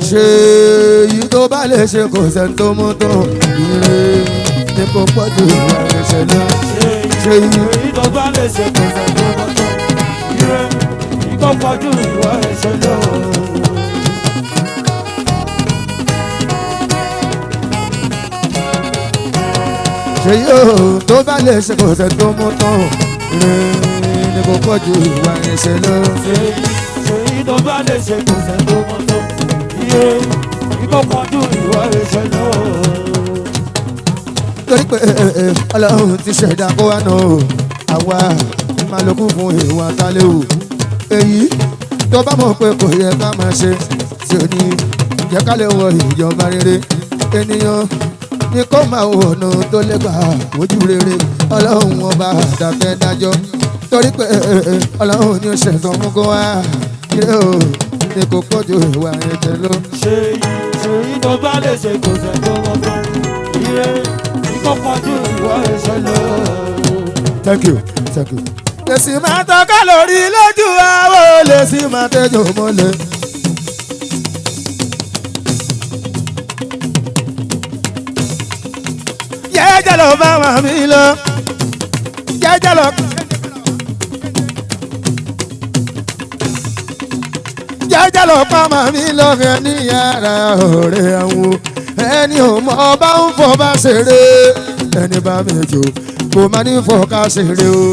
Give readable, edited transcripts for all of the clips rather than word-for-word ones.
Ṣe èyí tó bá lè ṣe kò sẹ́ni tó mú tó ire ní kò pọ̀ jù ìwà ẹ̀ṣẹ̀ lọ. Ṣe èyí Èyí tó bá lè ṣe kò sẹ́ni tó mọ̀ tó. Ire ní kò pọ̀ jù ìwà ẹ̀ṣẹ̀ lọ. Ṣe yóò tó bá lè ṣe kò sẹ́ni tó mú tó ire ní kò pọ̀ jù ìwà ẹ̀ṣẹ̀ lọ. Èyí tó bá lè ṣe kò sẹ́ni tó mọ̀ tó. Ire ní kò pọ̀ jù ìwà ẹ̀ṣẹ̀ lọ. Torí pé Ọlọ́run ti ṣẹ̀dá kó wá nù àwa máa ló kún fún ìwà tálẹ́wò. Èyí tó bá mọ̀ pé kò yẹ ká máa ṣe tí ò ní jẹ́ ká lè wọ ìjọba rere. Ènìyàn ní kó máa wọ ọ̀nà tó lè gbà ojú rere Ọlọ́run ọba àdàfẹ́ dájọ́. Torí pé Ọlọ́run ní ó ṣẹ̀sán fún kó wá ire o ní kò pọ̀ ju ìwà ẹ̀jẹ̀ lọ. Ṣe èyí tó bá lè ṣe kò sẹ́ni tó mọ̀ tó. Ire ní kò pọ̀ jù ìwà ẹ̀ṣẹ̀ lọ. Thank you, thank you. Lèsì máa tọ́ka lórí lójú àwọ̀ lèsì máa tẹ́jọ́ mọ́lẹ̀. Jẹ́jẹ́ lọ bá wà mí lọ. Jẹ́jẹ́ lọ. Jẹ́jẹ́ lọ bá wà mí lọ ẹni yàrá ọ̀rẹ́ àwọn ẹni ò mọ bá ń fọ bá ṣeré ẹni bá mi jò kò má ní fọ ká ṣeré o.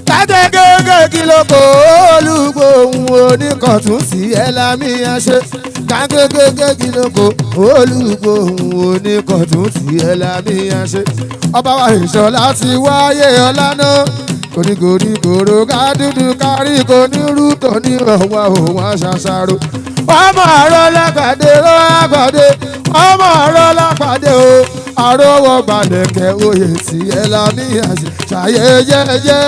Kájẹ́ gẹ́gẹ́ kí ló kó olùgbòhùn oníkọ̀tún sí ẹ lámì àṣẹ. Kájẹ́ gẹ́gẹ́ kí ló kó olùgbòhùn oníkọ̀tún sí ẹ lámì àṣẹ. Ọba wa Ìṣọ̀lá ti wáyé ọlá náà. Koríkoríkòrò ká dúdú kárí kò ní rú tò ní ọ̀wá òun aṣàṣàrò. Ọmọ àrọ́ lápàdé lápàdé ọmọ àrọ́ lápàdé o. Àrọ́wọ́ balẹ̀kẹ̀ oyè tí ẹ lámì àṣẹ. Ṣàyẹ jẹ́jẹ́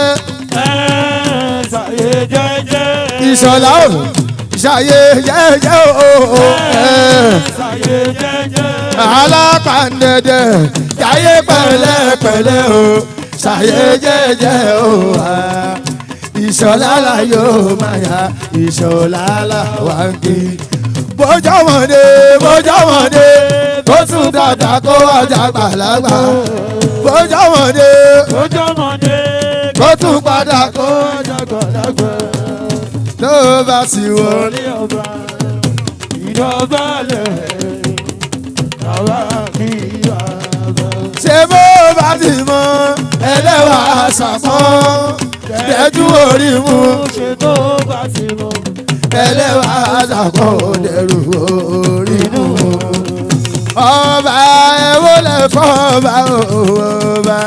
Ṣàyè jẹ́jẹ́. Ìṣọ̀lá o ṣàyè jẹ́jẹ́ o Ṣàyè jẹ́jẹ́. Alápàǹdẹ̀dẹ̀ ṣàyè pẹ̀lẹ́pẹ̀lẹ́ o ṣàyè jẹ́jẹ́ o Ìṣọ̀lá la yóò máa yá Ìṣọ̀lá la wà ń kí. Bójọ́mọdé bójọ́mọdé kó tún dàgbà kó ọjà gbàlagbà. Bójọ́mọdé Ojọ́mọdé kó tún padà kó kó dàgbàlagbà. tó bá sì wọ. Orí ọba ìdọ̀bálẹ̀ àwa kì í bàbá. Ṣé bó bá ti mọ ẹlẹ́wà ṣàpọ́n dẹ́jú orí mu Ṣé tó bá ti mọ ẹlẹ́wà ṣàpọ́n dẹ́rù orí mu. Ọba ẹ̀wọ́ lẹ̀ fọ́ ọba ọba.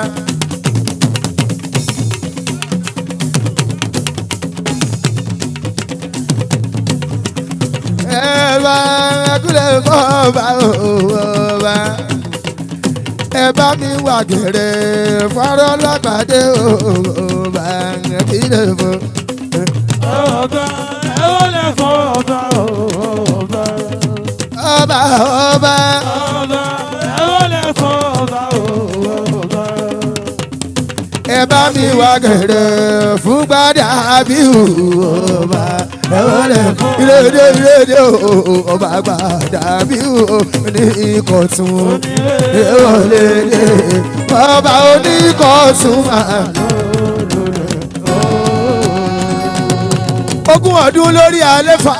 Ẹ̀bà ẹ̀kúlẹ̀ fọ́ ọba ọba. Ẹ bá mi wà gẹ̀rẹ́ fọ́rọ́ lápàdé ọba ẹ̀kílẹ̀ fọ́. ọba ẹ̀wọ́ lẹ̀ fọ́ ọba ọba. Ọba ọba Ọba ẹ̀wọ́ lẹ̀ fọ́ ọba ọba. ẹ bá mi wà gẹ̀rẹ́ fún gbadá bí ọba ẹ̀wọ́lẹ̀ ìrèdè ìrèdè ọba gbadá bí ní ìkọ̀tún ìwọlé ọba oníkọ̀tún máa. Ogún ọdún lórí àléfà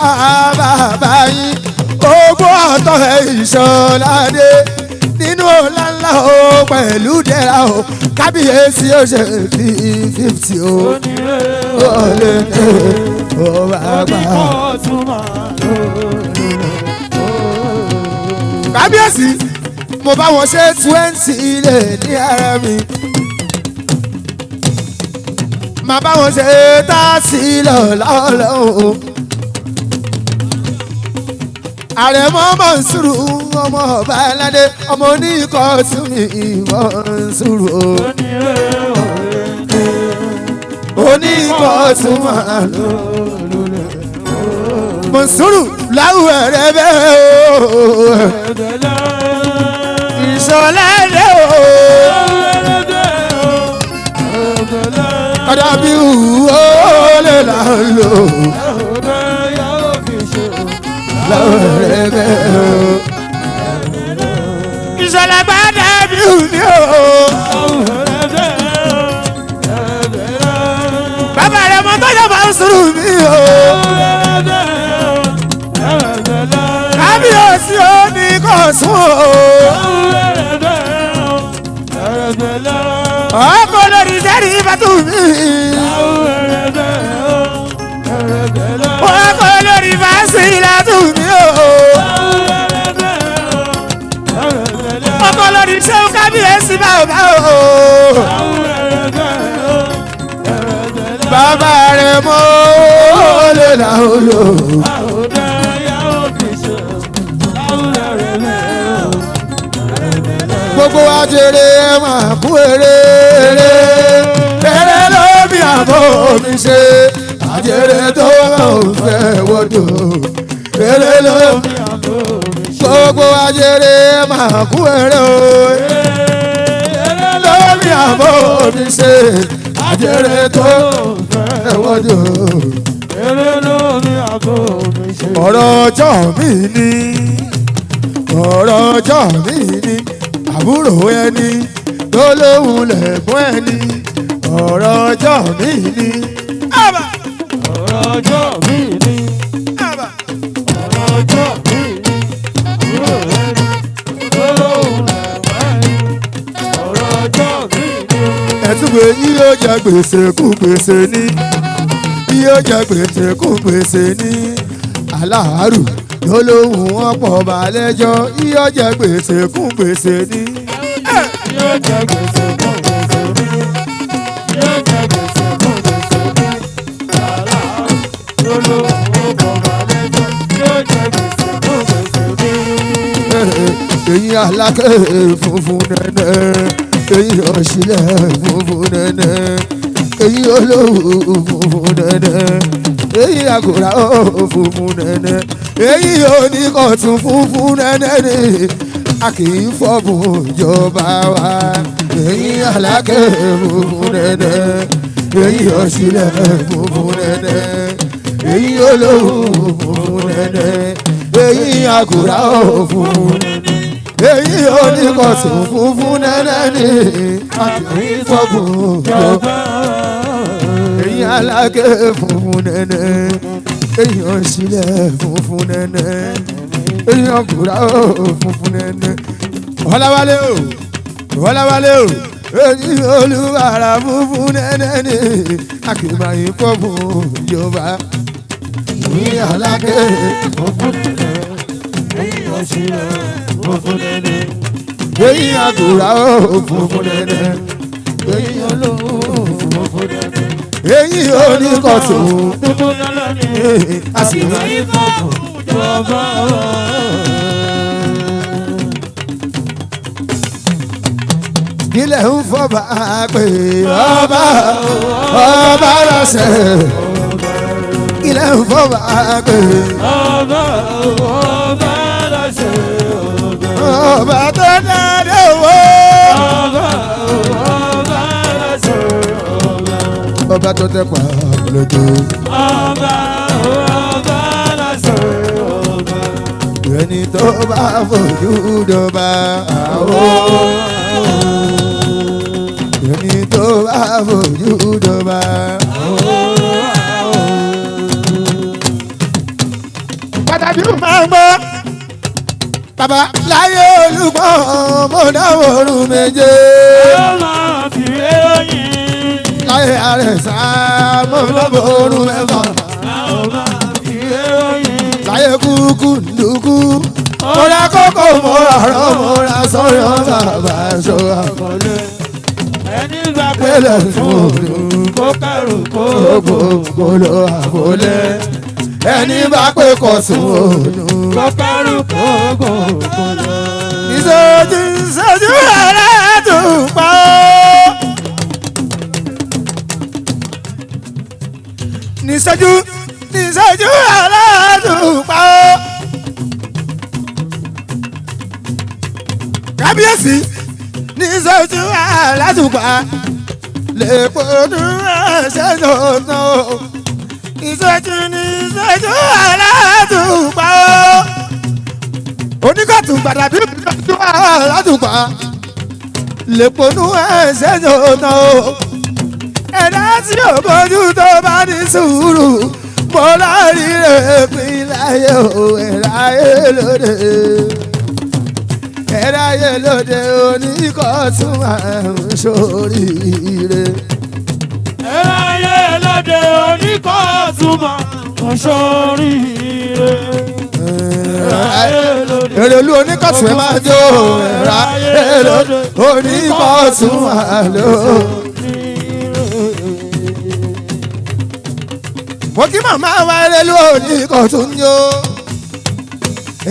bàbá yín ogún ọ̀tọ̀ ẹ̀ Ìṣọ̀ládé nínú ọ̀la ńlá o pẹ̀lú dẹ́ra o kábíyèsí ó ṣe fi 50 o Onírè ó lè ní ó bàbá. oníkọ̀tún máa Kábíyèsí mo bá wọn ṣe 20 ilé ní ara mi màá bá wọn ṣe 30 lọ́lọ́lọ́ o. Àrẹ̀mọ Mọ̀nsúrù ọmọ ọba aládé ọmọ oníkọ̀ tún mi Mọ̀nsúrù o. Onírè Oníkọ̀ tún máa lò. Mọ̀nsúrù láwùrẹ̀ rẹ̀ bẹ́ẹ̀ o. Ìṣọ̀lá rẹ̀ o. Ọ̀dà bí ó lè là ń lò. Láwùrẹ̀ rẹ̀ Ẹ̀rẹ̀bẹ̀ o. Ìṣọ̀lá gbàdá bí mi o. Bàbá rẹ̀ mọ tọ́jọ́ bá ń sùúrù mi o. Kábíyèsí ó ní kò sún o. Ọkọ lórí sẹ́rí bàtú mi. Ọkọ lórí fásitì látú mi o. Ọkọ lórí sẹ́wọ́n kábíyèsí bàbá o. Bàbá rẹ̀ mọ́ lè làwọn lò. Gbogbo wa jèrè ẹ máa kú eré eré eré lómi àbọ̀ mi ṣe àjèrè tó ò fẹ́ wọ́dọ̀ eré lómi gbogbo wa jèrè ẹ máa kú eré o eré lómi àbọ̀ mi ṣe àjèrè tó fẹ́ wọ́dọ̀ Eré lómi àbò mi ṣe. Ọ̀rọ̀ ọjọ́ mi ni, ọ̀rọ̀ ọjọ́ mi ni, àbúrò ẹni tó lóhùn lẹ̀gbọ́n ẹni, ọ̀rọ̀ ọjọ́ mi ni. Ọ̀rọ̀ ọjọ́ mi ni. Ọ̀rọ̀ ọjọ́ mi ni. Àbúrò ẹni tó lóhùn lẹ̀gbọ́n ẹni. Ọ̀rọ̀ ọjọ́ mi ni. Ẹ̀túngbè yóò jẹ gbèsè kú gbèsè ní, yóò jẹ gbèsè kú gbèsè ní, aláàárù ló lóhùn ọ̀pọ̀ balẹ̀jọ́, yóò jẹ gbèsè kú gbèsè ní. Yóò jẹ gbèsè kún gbèsè ní. Yóò jẹ gbèsè kún gbèsè ní. Aláàárù ló lóhùn ọ̀pọ̀ balẹ̀jọ́. Yóò jẹ gbèsè kún gbèsè ní. Èyí alákẹ́ funfun nẹ́nẹ́, èyí ọ̀ṣìlẹ̀ funfun nẹ́nẹ́, èyí olówó funfun nẹ́nẹ́, èyí àgùrà funfun nẹ́nẹ́, èyí oníkọ̀tún funfun nẹ́nẹ́ ni a kì í fọ́bùn ìjọba wa. Èyí alákẹ́ funfun nẹ́nẹ́, èyí ọ̀ṣìlẹ̀ funfun nẹ́nẹ́, èyí olówó funfun nẹ́nẹ́, èyí àgùrà funfun nẹ́nẹ́, èyí oníkọ̀tún funfun nẹ́nẹ́ ni a kì í fọ́bùn ìjọba. Èyí alákẹ́ funfun nẹ́nẹ́, èyí òṣìlẹ̀ funfun nẹ́nẹ́, èyí ọkùnrin funfun nẹ́nẹ́. Ọláwálé o, Ọláwálé o, èyí olúwarà funfun nẹ́nẹ́ ni a kì í máa yín fọ́bùn ìjọba. Èyí alákẹ́ Funfun nẹ́nẹ́, èyí ọ̀ṣìlẹ̀ funfun nẹ́nẹ́. Èyí àgùrà funfun nẹ́nẹ́, Èyí olówó funfun nẹ́nẹ́. Èyí oníkọ̀tún Funfun nẹ́nẹ́ ni. A sì máa Àbí fọ́ọ̀mù jọba. Ilẹ̀ ń fọba pé ọba ọba lọ́sẹ̀. Ilẹ̀ ń fọba pé Ọba ọba láṣẹ ọba. Ọba tó dáadé wò. Ọba ọba láṣẹ ọba. Ọba tó tẹ pa lójú. Ọba ọba láṣẹ ọba. Ẹni tó bá fojú dọba àwọ̀. Ẹni tó bá fojú dọba. Pàtàkì máa ń gbọ́. Bàbá láyé olùgbọ́n mo dáwọ́ ọdún méje. Ó máa fi ròyìn. Láyé àrẹ̀sà mo dáwọ́ ọdún mẹ́fà. Ó máa fi ròyìn. Láyé kúkú ndúkú. Mo ra kókó, mo ra ọ̀rọ̀, mo ra sọ́yọ́ bàbá ṣọ́ra. Kọ́lé. Ẹni bá Pẹ̀lẹ́ pẹ̀lẹ́ fún fún òru. kó kẹrù kó Gbogbo kolo àbólé. Ẹni bá pé kò sùn òru. kó kẹrù kó kó kó lọ. Ìṣojú ìṣojú rẹ̀ tún pa ó. Níṣojú níṣojú rẹ̀ tún pa ó. Kábíyèsí níṣojú rẹ̀ tún pa. Lè pọ̀jù ẹ̀ṣẹ̀ lọ́nà o. Níṣojú níṣojú rẹ̀ tún pa ó. Oníkọ̀tún gbàdàbí aládùúgbà lèponú ẹsẹ̀ yóò tán o. Ẹ̀dá tí ò bójú tó bá ní sùúrù mo lárí rẹ̀ pín láyé o. Ẹ̀dá ayé lóde, ẹ̀dá ayé lóde, oníkọ̀tún máa ń ṣoríire. Ẹ̀ráyé lóde oníkọ̀ọ́tùmọ̀ kò sóríire. Ẹ̀ráyé lóde. Èrèlú oníkọ̀tún ẹ máa jó. Ẹ̀dá ayé lóde oníkọ̀tún máa lò. Mo kí màmá wa Èrèlú oníkọ̀tún yó,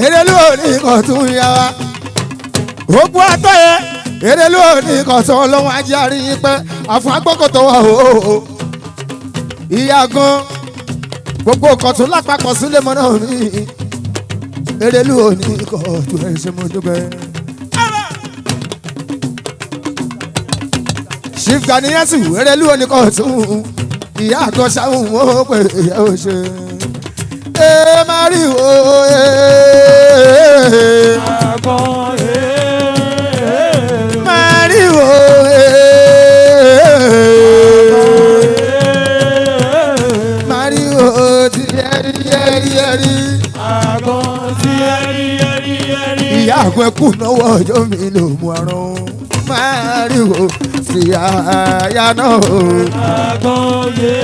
Èrèlú oníkọ̀tún yá wa ogun atọ́ yẹ. Èrèlú oníkọ̀tún ọlọ́wọ́n ajé àríyìn pẹ́ àfún agbọ́kọ̀tọ̀ wa o. Ìyá gan gbogbo kọ̀tún lápapọ̀ sílẹ̀ mọ́ náà mi. Èrèlú oníkọ̀tún ẹ̀ ṣe mo dúpẹ́. Chief Ganiyatu Èrèlú oníkọ̀tún ìyá àgọ́ sáwọn ò pè é ò ṣe. Ẹ má rí o ẹ. Àgọ́ ee. Má rí o ẹ. Má rí o ti ẹrí ẹrí ẹrí. Àgọ́ tí ẹrí ẹrí ẹrí. Ìyá àgọ́ ẹkú náwó ọjọ́ mi ló mú àrùn. Má rí o ti àyà náà o. Àgọ́ yé.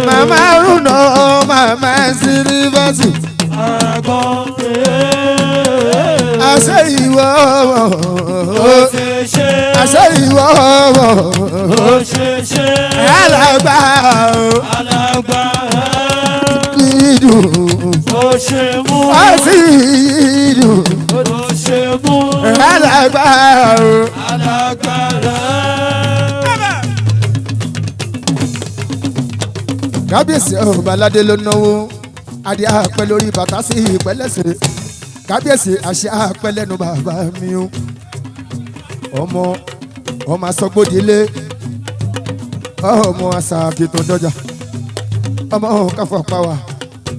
Màmá rúnà màmá sílífàsì. Àgọ́ yé. Àṣẹ ìwọ Ó ṣe ṣe. àṣẹ ìwọ Ó ṣe ṣe. alàgbà Alágbára. ìdùn Ó ṣe mú. àti ìdùn Ó ṣe mú. alàgbà. Alágbára. Kábíyèsí ọba aládé ló náwó, adé àpẹ lórí bàtà sí ìpẹlẹsẹ. Kábíyèsí àṣẹ àpẹ lẹ́nu bàbá mi o. Ọmọ ọmọ asọgbódìlé, ọmọ àṣàkìtàn dọjà, ọmọ káfọ pàwà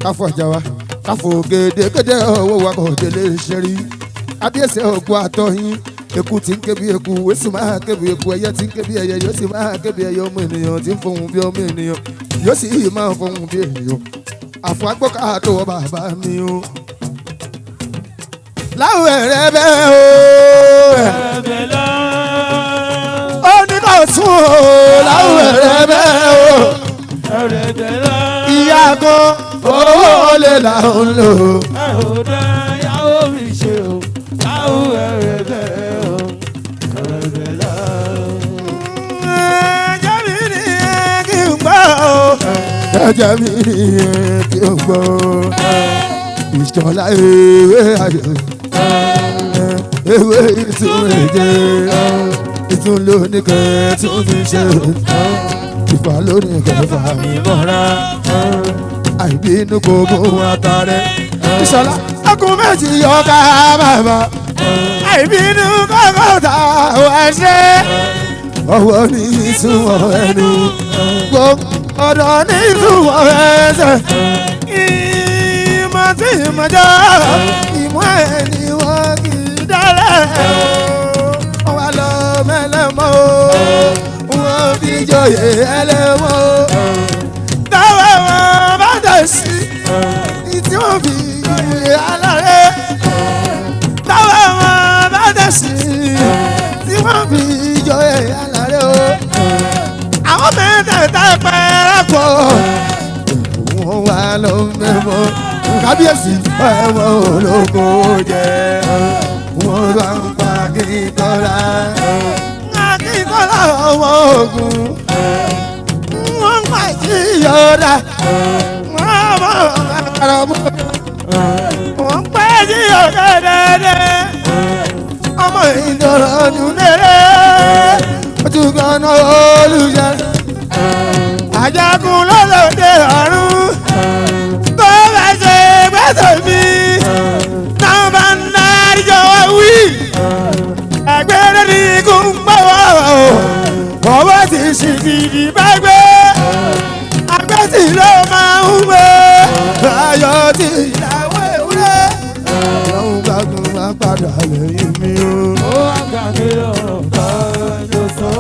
káfọ àjàwà káfọ gédégédé owó wa kò délé ṣe rí. Kábíyèsí ògùn àtọyìn, eku tí ń ké bí eku ó sì máa ké bí eku, ẹyẹ tí ń ké bí ẹyẹ yóò sì máa ké bí ẹyẹ, ọmọ ènìyàn tí ń fohùn bí ọmọ ènìyàn yóò sì máa fohùn bí ènìyàn. Àfọ agbọ́ká tó wọ bàbá mi o. Láwọn ẹ̀rẹ́ bẹ́ẹ̀ o. Ẹ̀bẹ̀lá. Ó ní kò tún o. Láwọn ẹ̀rẹ́ bẹ́ẹ̀ o. Ẹ̀rẹ̀bẹ̀lá. Ìyá kan owó lè là ń lò. Ẹ ò dá yàwó mi ṣe o. Láwù ẹ̀rẹ̀bẹ̀ o. Ẹ̀rẹ̀bẹ̀lá. Ẹ̀jẹ̀ mi ni kí n gbọ́ o. Ẹ̀jẹ̀ mi ni kí n gbọ́ o. Ìṣọ̀lá ewé ayọ̀ ewé ìtún èdè ìtún lónìí tún fi ṣe ìfà lónìí kẹfà mi mọ́ra àìbínú gbogbo àtàrẹ. Ìṣọ̀lá ọkùnrin méjì yọ ká bàbá àìbínú kọ́kọ́ ta wá ṣe ọwọ́ ní ìtumọ̀ ẹnu gbọ́ ọ̀dọ̀ ní ìtumọ̀ ẹsẹ̀ ìmọ̀ tí ìmọ̀ jẹ́ ìmọ̀ ẹni wọ́n kì í dálẹ̀ wọ́n wá lọ mẹ́lẹ́mọ́ wọ́n fi joyè ẹlẹ́wọ̀n táwọn wọn bá dẹ̀ sí tí wọ́n fi joyè alárẹ̀ táwọn wọn bá dẹ̀ sí tí wọ́n fi joyè alárẹ̀ o. Àwọn mẹ́tẹ̀ẹ̀ta pẹ́ẹ́rẹ́ pọ̀ wọ́n wá lọ mẹ́mọ́ kábíyèsí ẹ̀wọ̀n olóko jẹ́ wọ́n bá ń pa Akíntọ́lá Akíntọ́lá ọmọ ogun wọ́n ń pa ìyọ̀dá wọ́n mọ̀ ọ́n mọ́ wọ́n ń pẹ́ sí ọ̀gá dẹ́dẹ́ ọmọ ìdọ̀rọ̀ ọdún lérè ojú kan náà olùyẹ àjàkùn lọ́lọ́dẹ ọ̀run tó bá ṣe gbẹ́sẹ̀ mi náà bá ń darí jọ̀wọ́ wí ẹgbẹ́rẹ́ ní ikú ń gbọ́ wọ́ ọwọ́ ti ṣì fìdí bá gbé agbẹ́sì ló máa ń gbé ayọ̀ ti ìyàwó ewúrẹ́ padà lẹ́yìn mi o. Ó wá gbà mí lọ́rọ̀ tọ́jú sọ.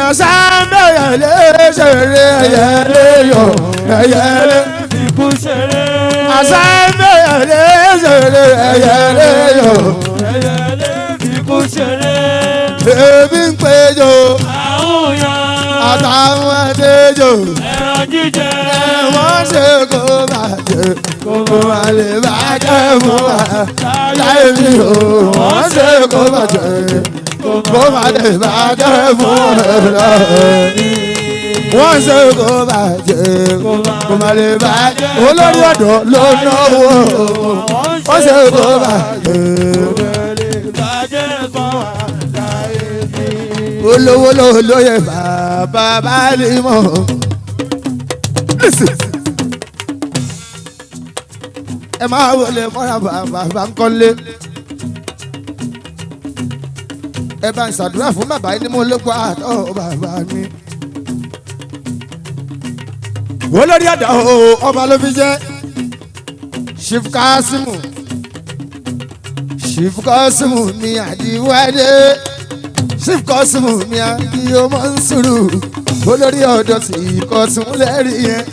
Àṣàmbẹ̀yẹlé ṣeré ẹyẹlé yọ ẹyẹlé. Ikú ṣeré. Àṣàmbẹ̀yẹlé ṣeré ẹyẹlé yọ. Ẹyẹlé ikú ṣeré. Èmi ń péjọ Àwọn yan. àtàwọn àdéjọ. Ẹran jíjẹ. Wọ́n ṣe kó bàjẹ́ kó má lè bàjẹ́ fún wa. Láyé mi ò wọ́n ṣe kó bàjẹ́ kó má lè bàjẹ́ fún wa. Wọ́n ṣe kó bàjẹ́ kó má lè bàjẹ́. Olórí ọ̀dọ́ ló náwó. Wọ́n ṣe kó bàjẹ́. Bàjẹ́ fún wa láyé mi. Olówó lóye bàbá bá lè mọ̀. Listen. Ẹ máa wọlé mọ́ra bàbá bá ń kọ́lé. Ẹ bá ń ṣàdúrà fún bàbá yìí ní mo ló pa àtọ́ bàbá mi. Olórí ọ̀dọ́ ọba ló fi jẹ́ Chief Kasimu. Chief Kasimu mi àdìwádé. Chief Kasimu mi àdìo Mọ́nsúrù. Olórí ọ̀dọ́ tí Ìkọ̀tún lẹ́rìí yẹn.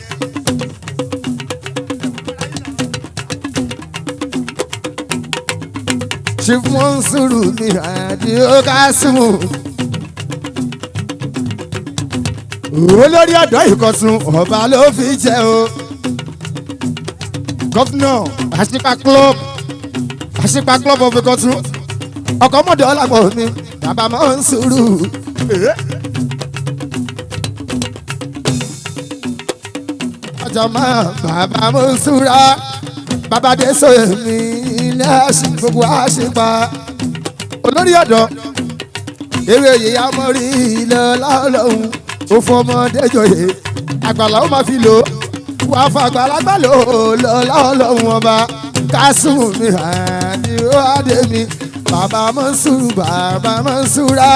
Chief Mọ́nsúrù mi àdìo Kasimu. Olórí ọ̀dọ́ Ìkọ̀tún ọba ló fi jẹ́ o. Gọ́fúnà Àṣìpà club Àṣìpà club of Ìkọ̀tún ọkọ̀ mọ̀dọ́ ọ̀làpọ̀ mi bàbá Mọ́nsúrù. Ọjọ́ máa bàbá Mọ́nsúrà bàbá Adésòye mi ilé gbogbo àṣìpà olórí ọ̀dọ́ eré yìí amọ̀rí ilẹ̀ ọlọ́run ó fọmọdé joyè àgbàlá ó máa fi lò wà fàgbàlagbà lò lọ́lá ọlọ́run ọba Kásùmù mi àdìrò adé mi bàbá Mọ́nsúrù bàbá Mọ́nsúrà.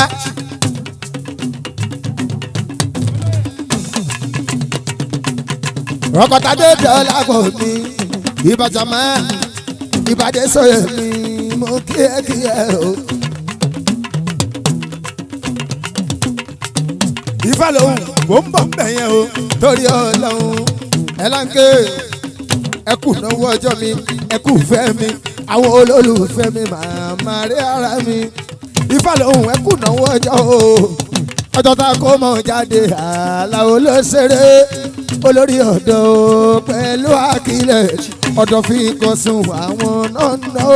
Rọ́kọ̀tàdé dọ́là pọ̀ mi ìbàjàmá ìbàdé sọ̀rọ̀ mi mo kí ẹ kí ẹ o. Ifá lòun mò ń bọ̀ mbẹ̀ yẹn o torí ọlọ́run ẹ láǹkè ẹ kù náwó ọjọ́ mi ẹ kù fẹ́ mi àwọn olólùfẹ́ mi màmá rí ara mi. Ifá lòun ẹ kù náwó ọjọ́ o ọjọ́ tá a kó mọ̀ jáde àlàó ló ṣeré olórí ọ̀dọ́ pẹ̀lú àkílẹ̀ ọ̀dọ́ fi kọ́ sùn àwọn náà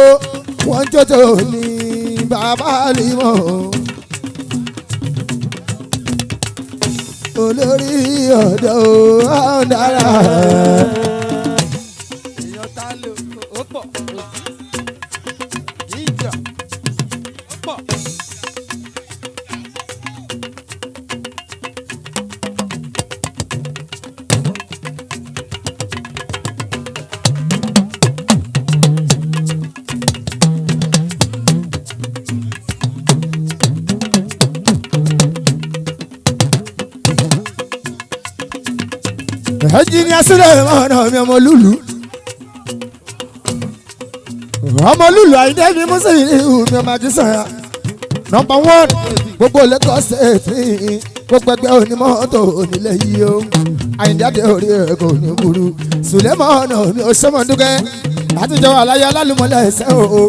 wọ́n jọjọ ní bàbá limọ̀ olórí ọ̀dọ́ ọ̀dára. Èèyàn tá lò ó pọ̀ ìjà ó pọ̀. Ẹnjìníà sílẹ̀ ọ̀nà mi ọmọ lùlù ọmọ lùlù àyíndé mi mùsùlùmí mi ọmọ àjísọ̀yà nọ́mbà 1 gbogbo Lagos State mi gbogbo ẹgbẹ́ onímọ́tò onílẹ̀ yìí o àyíndé adé orí ẹ̀ kò ní burú Sùlẹ́mọ̀nà mi ò sọ́mọ́dúnkẹ́ àtijọ́ aláyọ̀ alálùmọ́lẹ̀ ẹ̀sẹ̀ o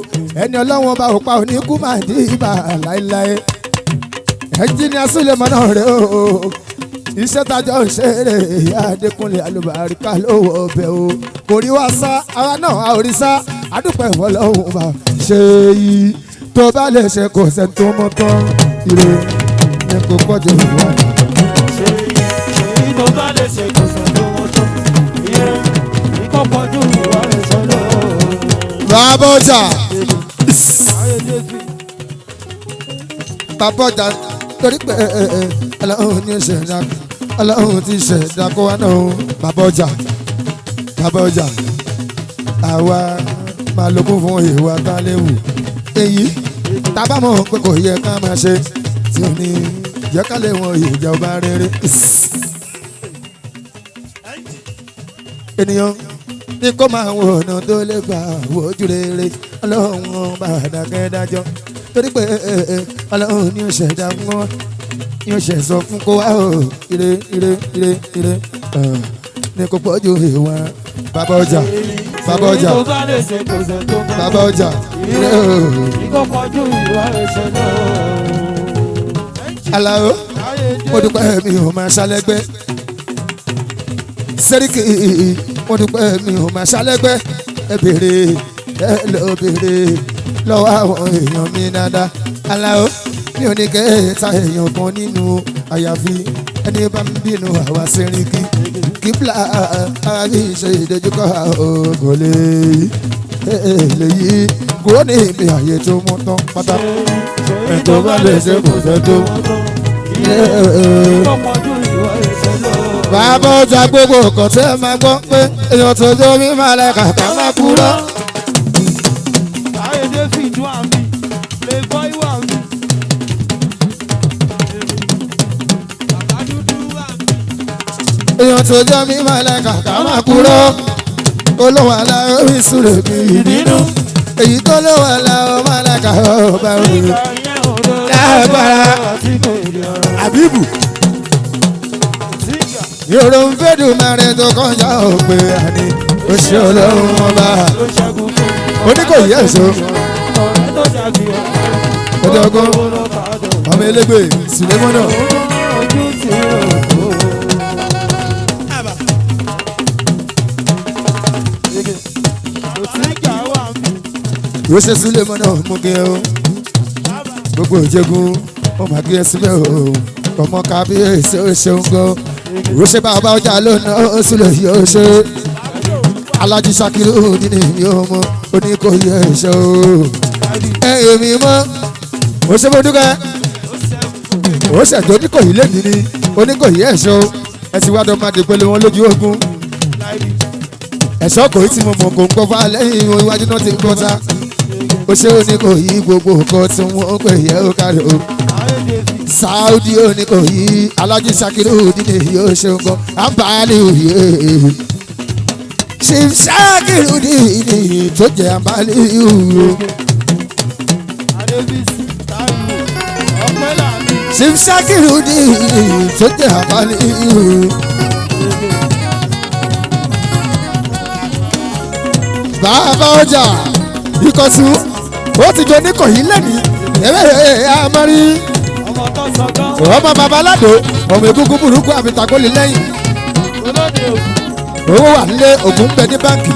ẹni ọlọ́wọ́n bá òpa òní kú máa dì í bá láéláé ẹnjìníà Sùlẹ́mọ̀nà rẹ̀ o iṣẹ́ tajọ́ ń ṣeré ìyá Adékúnlé alùbáríkà lówó ọbẹ̀ o kò rí wá sá ara náà a ò rí sá adúpẹ́ ìfọlọ́hún bá ṣe yí tó bá lè ṣe kò sẹ́ tó mọ́ tán ire ní kò pọ̀jù wá. Ṣé èyí tó bá lè ṣe kò sọ tó wọ́n tó iye ìkọ́pọ̀ jù wà lè sọ lọ́wọ́. Bàbá ọjà Ayé Jésù. bàbá ọjà torí pé ọlọ́run ní ṣẹ̀dá ọlọ́run ti ṣẹ̀dá kó wá náà bàbá ọjà bàbá ọjà àwa máa lókun fún ìwà tá a léwu èyí tábà mọ̀ pé kò yẹ ká máa ṣe tí ò ní jẹ́ ká lè wọn ìjọba rere. Ènìyàn Ní kó máa wo ọ̀nà tó lè gbà wojú rere ọlọ́run ọba àdàkẹ́ dájọ́ torí pé ọlọ́run ní òṣèdá fún wa ní òṣè sọ fún kó wá o ire ire ire ire ní kó pọ̀ ju ìwà bàbá ọjà bàbá ọjà bàbá ọjà ire o. Àlàó mo dúpẹ́ mi ò máa ṣálẹ́gbẹ́ Sẹ́ríkì mo dúpẹ́ mi ò máa ṣálẹ́gbẹ́ ẹ béèrè ẹ lọ béèrè lọ́wọ́ àwọn èèyàn mi dáadáa. Àlàó mi ò ní kẹta èèyàn kan nínú àyàfi ẹni bá ń bínú àwa Sẹ́ríkì kíbla àbí ṣe ìdojúkọ kò lè yí kúrò ní ibi àyè tó mú tán pátá ẹ̀ tó bá lè ṣe kò ṣe tó. Bàbá ọjà gbogbo ọkọ̀ tẹ́ máa gbọ́ pé èèyàn tó jó mi máa lẹ kàkà máa kúrò. Ayọ̀dé fìdú àmì, Playboy wà mí. Bàbá dúdú wà mí. Èèyàn tó jó mi máa lẹ kàkà máa kúrò. Olówó aláwọ̀ ìṣúrè mi ìbínú. Èyí tó lówó aláwọ̀ máa lẹ kàkà ọba òru. Lágbára Àbíbù. Yòrò ń fẹ́dùn mẹ́rin tó kọjá òpè àní. Oṣù ọlọ́run ọba. Oníkòyí ẹ̀ṣọ́. Ọjọ́gbọ́n ọmọ elégbè Sùlẹ́mọ́nà. Ó ṣe Sùlẹ́mọ́nà mú kí o. Gbogbo ìjẹ́gun ó máa kí ẹ síbẹ̀ o. Ọmọ kábíyèsí ó ṣeun gan. Ó ṣe bàbá ọjà lónà ó sì lè yọ ṣe. Alájí Ṣakiru nínú ìmí ọmọ Oníkòyí ẹ̀ṣọ́ o. Ẹ èmi mọ́ ó ṣe mo dúkẹ́ ó ṣẹ̀dọ̀ Oníkòyí lẹ́nu ní Oníkòyí ẹ̀ṣọ́ ẹ ti wá dán máa dé pẹ̀lú wọn lójú ogun. Ẹ̀ṣọ́ kò tí mo mọ̀ kò ń gbọ́ fún alẹ́ ìwọ̀n iwájú náà ti ń gbọ́ ta. Ó ṣe Oníkòyí gbogbo nǹkan tí wọ́n pè yẹ ó kárí o. Saudi Oníkòyí Alájí Ṣakiru nínú èyí ó ṣeun gan àǹbálẹ̀ òye. Chief Ṣakiru nínú tó jẹ́ àǹbálẹ̀ òye. Chief Ṣakiru nínú tó jẹ́ àǹbálẹ̀ òye. Bàbá ọjà ìkọ̀sùn ó ti jọ Oníkòyí lẹ́nu ẹ̀rẹ́ àmọ́rí ọmọ bàbá aládò ọmọ egungun burúkú àfitakólé lẹ́yìn owó wà nílé ògùn ń bẹ ní báǹkì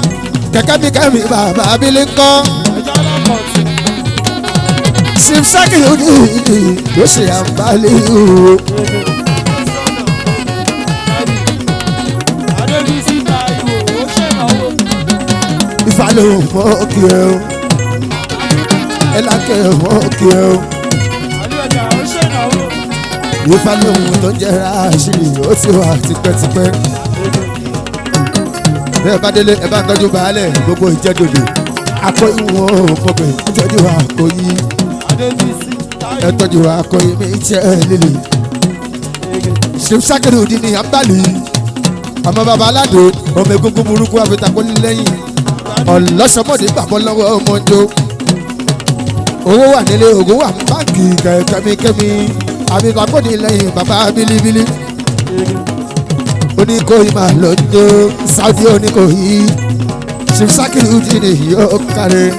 kẹ̀kẹ́ mi kẹ́mi bàbá abilé ń kọ́. Chief Ṣakiru ní ló ṣe àǹbálẹ̀ o. Ìfàlẹ̀ mọ́ kí ẹ o ẹ lákẹ́ mọ́ kí ẹ o. Ìfàlóhùn tó jẹ́ àṣírí ó ti wà tipẹ́tipẹ́. Bẹ́ẹ̀ bá délé ẹ bá ń tọ́jú baálẹ̀ gbogbo ìjẹ́dòdò. Akọ́yí wọn ò mọ̀pẹ̀ tọ́jú àkọ́yí. Ẹ tọ́jú àkọ́yí mi jẹ́ lílì. Chief Ṣakiru ní àǹbálì. Ọmọ bàbá aládò ọmọ egungun burúkú àfitakólé lẹ́yìn. Ọ̀lọ́sọmọdé gbàgbọ́ lọ́wọ́ ọmọ njó. Owó wà nílé ògùn wà ní báǹkì kẹ̀kẹ́mikẹ́mi àbí bàbóni lẹ́yìn bàbá bílíbílí. Oníkòyí máa lọ jó Saudi Oníkòyí Chief Ṣakiru ní yóò kárẹ̀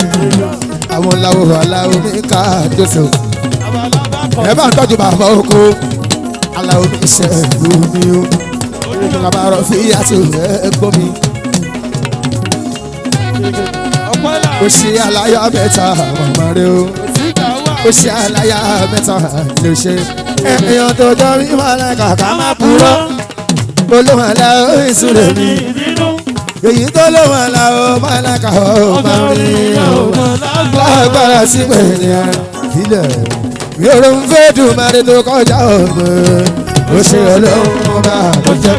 àwọn làwọn aláwọ̀ mi ká jọ́sọ̀. Ẹ bá ń tọ́jú bàbá oko aláwọ̀ mi ṣẹ̀lú mi o. Bàbá rọ̀ fi àti ẹ̀gbọ́n mi. Ó ṣe aláyọ̀ mẹ́ta màmá rẹ̀ o. Ó ṣe aláyà mẹ́ta ló ṣe. Èèyàn tó jọ mí máa lẹ kàkà máa purọ́. Olóhùn aláwọ̀ ìṣúrè mi. Èyí tó lóhùn aláwọ̀ máa lẹ kàkà máa rí lágbára sí pẹ̀lú ìlẹ̀. Mi ò rò ń fẹ́ dùn máa rí tó kọjá ògbẹ́. Ó ṣe ọlọ́run ọba tó jẹ́.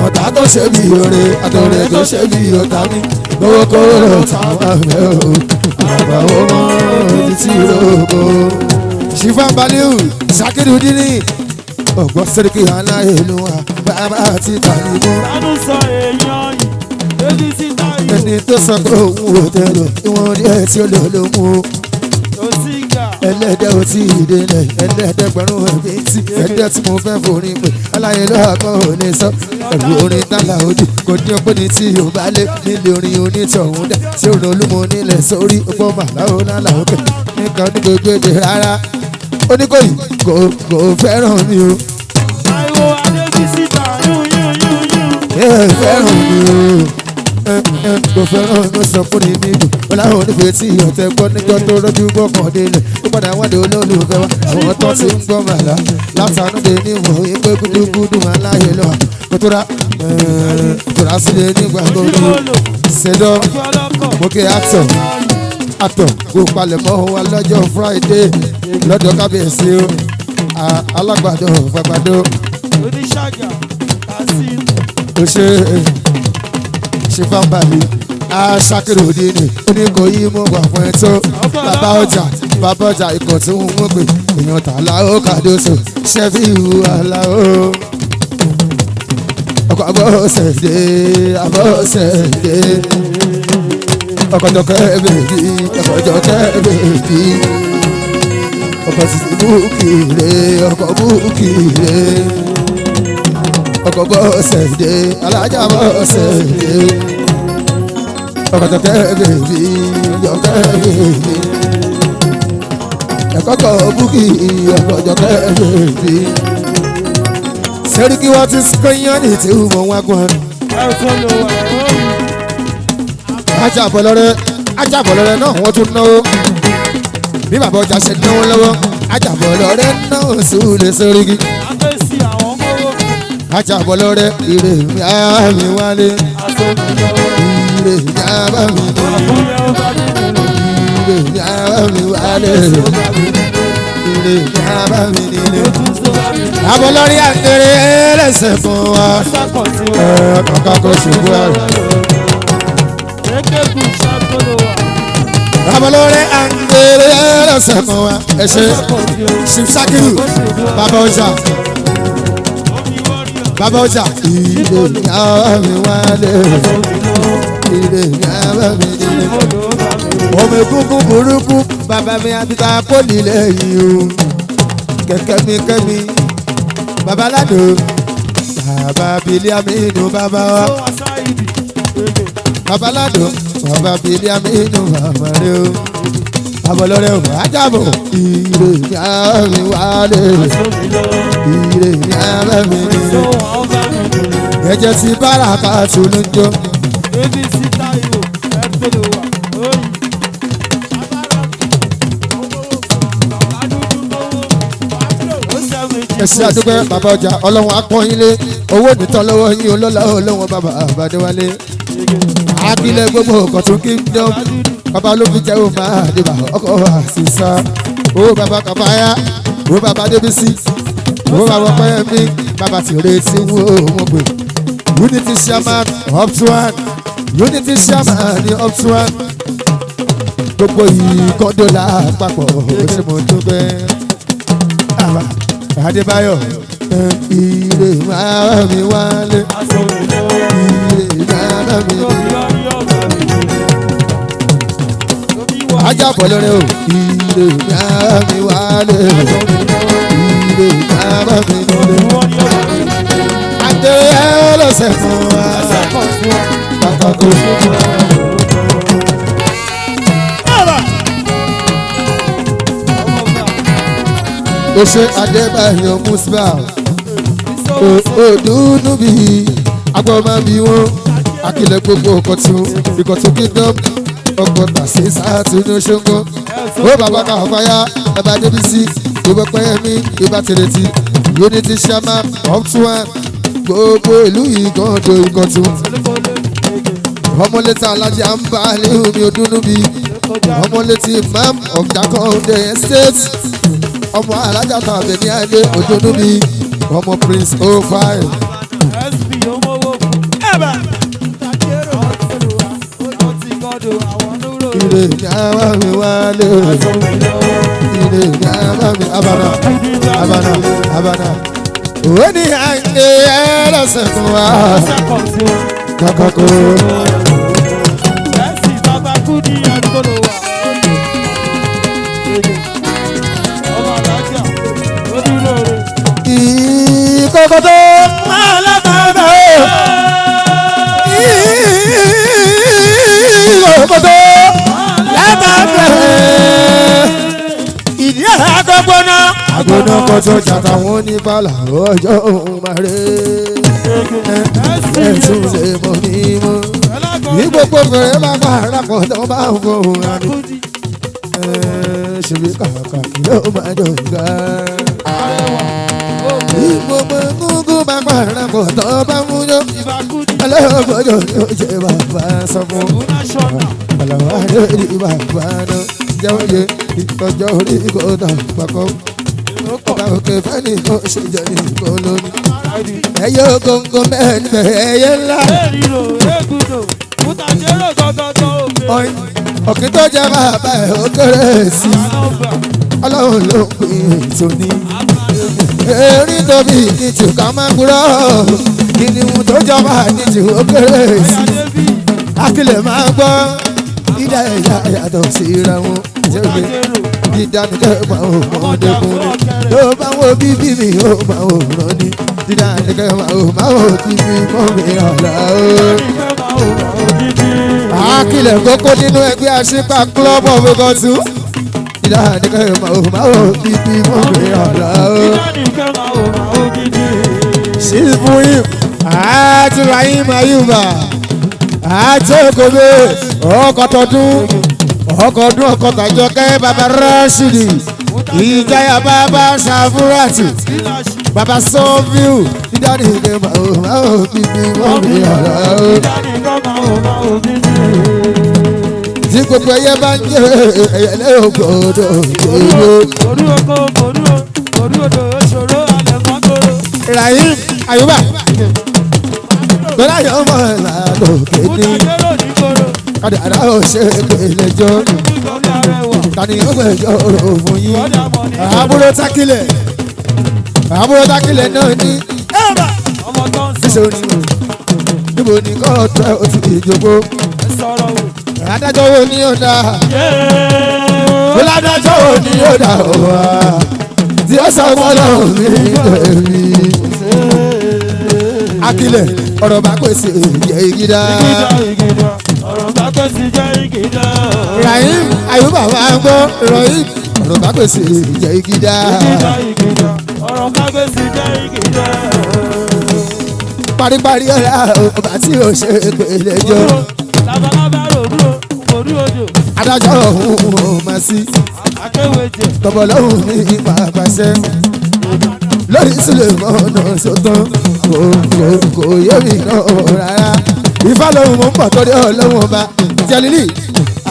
Ọ̀tá tó ṣe bí oore àtọ̀rẹ́ tó ṣe bí ọ̀tá mi. Owó kóró táwọn àgbẹ̀ o. Àgbà ó mọ́ títí rògbò. Ṣífà Baliu Ṣakiru Dini ọ̀gbọ́n Sẹ́ríkì aláìlúwa bàbá àti tàlíbọ̀. Tánú sọ èèyàn yìí, ABC Táyọ̀. Ẹni tó sọ pé òun ò tẹ̀lé ìwọ̀n díẹ̀ tí ó lò ló mú o. Ẹlẹ́dẹ̀ ò tí ì délẹ̀, ẹlẹ́dẹ̀gbẹ̀rún ẹ̀mí tí ẹ̀dẹ̀ tí mo fẹ́ forin pè aláyé lọ́kàn ò lè sọ. Ẹ̀rù orin tálà ojú kò ní ọpẹ́ ní tí yóò bá lé nílé orin onítọ̀hún dẹ̀ tí ó rán olúmọ nílẹ̀ sórí ọgbọ́n màláwo lálà òkè nìkan ní gbogbo èdè rárá. Oníkòyí kò fẹ́ràn mi o. Táíwò Adébísí ta yún yún yún yún. Ẹ fẹ́ràn mi o. Kò fẹ́ràn ló sọ fún mi mi dùn ọláhùn onífẹ̀ẹ́ tí ọ̀tẹ̀ gbọ́ níjọ́ tó rọ́jú gbọ́kàn délẹ̀ ó padà wádìí olólùfẹ́ wa àwọn tó ti ń gbọ́ màlá látànúdé níwọ̀n wípé gúdúgúdú máa láàyè lọ kò tó ra sílé nígbà gbogbo ṣẹjọ́ mo kí actor actor kó palẹ̀mọ́ wa lọ́jọ́ Friday lọ́dọ̀ kábíyèsí o alágbàdo fàgbàdo Oníṣàgà Kazeem. ó ṣe ṣe fáńbàlì aṣákìrò òdìní oníkòyí mo wà fún ẹ tó bàbá ọjà ikọ̀ tí wọ́n mú pé èèyàn tààlà ó kàdóso ṣẹ́fì ìhù aláwọ̀ ọkọ̀ abọ́sẹ̀dé abọ́sẹ̀dé ọkọ̀ jọkẹ́ bèbí ọkọ̀ jọkẹ́ bèbí ọkọ̀ títí búkìrè ọkọ̀ búkìrè ọkọ̀ bọ́sẹ̀dé alájà bọ́sẹ̀dé ọkọ̀ jọkẹ́ bèbí jọkẹ́ bèbí ẹ̀kọ́kọ̀ búkì ọkọ̀ jọkẹ́ bèbí. Sẹ́ríkì wọ́n ti sọ́yán ní tí mo wá gbọ́n. Ajábọ̀lọ́rẹ́ náà wọ́n tún náwó. Bí bàbá ọjà ṣe náwó lọ́wọ́, Ajábọ̀lọ́rẹ́ náà sùúrù sẹ́ríkì. Ajábọ̀lọ́rẹ́ ire mi á mi wálé. Ire mi á bá mi dé. Ire mi á bá mi wálé. Ire mi á bá mi nílé. Abolórí àgbèrè ẹlẹ́sẹ̀ fún wa. Kàkà kò ṣubú ẹ̀rọ. Abolórí àgbèrè ẹlẹ́sẹ̀ fún wa. Ẹ ṣe Ṣíṣákìrù bàbá ọjà. Bàbá ọjà. Ire mi á bá mi wálé. Ire mi á bá mi nílé. Ọmọ egungun burúkú bàbá mi àbíta pólì lẹ́yìn o. Kẹ̀kẹ́ mi kẹ́mi. Bàbá Ládò, bàbá Bílíàmínú bàbá wa. Bàbá Ládò, bàbá Bílíàmínú bàbá rẹ o. Abolórí o, Ajábọ̀. Ire mi á mi wálé. Ire mi á bá mi nílé. Ẹ̀jẹ̀ ti bára ká tún ló ń jó. Ẹ ṣé àdúgbò bàbá ọjà ọlọ́run akọ́yinlé owó nìtọ́ lọ́wọ́ yín olólà ọlọ́run bàbá àbádéwálé akílẹ̀ gbogbo Ìkọ̀tún kingdom bàbá ló fi jẹ́ òun máa dìbà ọkọ̀ àṣìṣà owó bàbá kàfáyà owó bàbá débísí owó bàbá ọpẹ́yẹmí bàbá tìrètí wó wọn pè unity chairman up to one unity chairman ní up to one gbogbo ìkọ́dọ̀là àpapọ̀ ṣé mo dúpẹ́. Adébáyọ̀ ire máa mi wálé ire máa mi wálé Ajábọ̀lọ́rẹ́ o ire máa mi wálé ire máa mi wálé adé lọ́sẹ̀ fún wa kàkà kó. Ó ṣe Adébáyọ̀ Musbau òdùnú bí agbọ́mọ bí wọ́n akílẹ̀ gbogbo Ìkọ̀tún Ìkọ̀tún kingdom ọkọ̀ tàṣí sàtúnú ṣóńgó ó bàbá kàfáyà bàbá débísí gbogbo pẹ́yẹmí ìbá tìrètí unity chairman up to one gbogbo ìlú Ìgàndò Ìkọ̀tún ọmọlétà alájà ń bá léhùnmí òdùnú bí ọmọlétí imam of Jakande Estate ọmọ alájà tàbí ní adé òdùnú bí ọmọ prince 05. Ire ní àwa mi wálé o. Ire ní àwa mi abana abana abana. Òwe ní àǹdè ẹlẹ́sẹ̀ fún wa. Kàkàkó. Kúdí àdúgbò wà. Ọmọ alájà ó dúró re. Ìkókó tó máa látàbà ó. Ìkókó tó látàbà Ìdí àgbọ̀gbọ̀nà. Agbóná kan tó jàtàwọn oníbàlà ọjọ́ òun máa rè é. Ẹ̀sùn ṣe mọ̀ mímọ́. Ní gbogbo fèrè máa pa àràpọ̀ tó bá ń fohùn àmì. Ṣèbí kàkà kí ló máa dọ̀gá. Ní gbogbo gúngún máa pa àràpọ̀ tó bá ń múyó. Ọlọ́gbọ́dọ̀ ni ó jẹ́ bàbá sọ fún. Bàlàwà lórí bàbá náà. Jẹ́wọ́ yẹ ìtọ́jọ́ orí kò tà pàkọ́. Ọba òkè fẹ́ni kò ṣe jẹ́ ní kò lónìí. Ẹyẹ ògóńgó mẹ́rin ẹyẹ ńlá. Ọ̀kín tó jẹ́ bàbá ẹ̀ ó kéré sí i. Ọlọ́run ló ń pín ètò ní. Erin tóbi ní tù ká má kúrò. Kìnìún tó jọba ní tù ó kéré sí i. Akílẹ̀ máa gbọ́. Dídá ẹ̀yà yàtọ̀ síra wọn. Dídá ní kẹ́gbà ọmọdékùnrin. Tó bá wo bíbí mi ó máa wò rán ni. Dídá ní kẹ́gbà ó máa wò bíbí mọ́ mi ọ̀la o. Akílẹ̀ kókó nínú ẹgbẹ́ àṣìpá club of Ìkọ̀tún. Dídá ní kẹ́gbà ó máa wò bíbí mọ́ mi ọ̀la o. Ṣífúyìm àti Rahim Ayuba àti Okobe ọkọ̀tọ̀dún ọkọ̀ọdún ọkọ̀tàjọkẹ́ bàbá Rashidi ìjáyà bàbá Ṣàfúràtì bàbá Sọ́fíù. Dídá ní kẹ́gbà ó máa wò bíbí mọ́ mi ọ̀la o. Tí gbogbo ẹyẹ bá ń jẹ ẹyẹ lẹ́yìn gbọ́dọ̀ gbogbo. Rahim Ayuba Tọ́lá yóò mọ̀ ìlànà òkè ní. Kádàrá ò ṣe é pé lẹ́jọ́. Tani ó gbẹ̀jọ́ rò fún yín. àbúrò Tákìlẹ̀ Àbúrò Tákìlẹ̀ náà ní. Níṣẹ́ ni níbo ni kóòtù ẹ̀ ó ti ìjókòó. Adájọ́ wo ni ó dá? Adájọ́ wo ni ó dá wá? Tí ó sọ fọlọ́ mi lèmi. Akílẹ̀ ọ̀rọ̀ bá pèsè ìyẹ́ ìgídá. Rahim Ayuba máa ń gbọ́ Rahim ọ̀rọ̀ bá pèsè ìyẹ́ ìgídá. Paríparí ọ̀la ọba tí ò ṣe pé lẹ́jọ́. Adájọ́ òun ò máa sí. Tọ́bọ̀ lọ́hùn ní ipa àpàṣẹ. Lórí Sulemọ́nà sọ́tàn kò yé mi náà rárá. Ifá lòun mò ń bọ̀ torí ọlọ́run ọba. Jẹ̀lílì,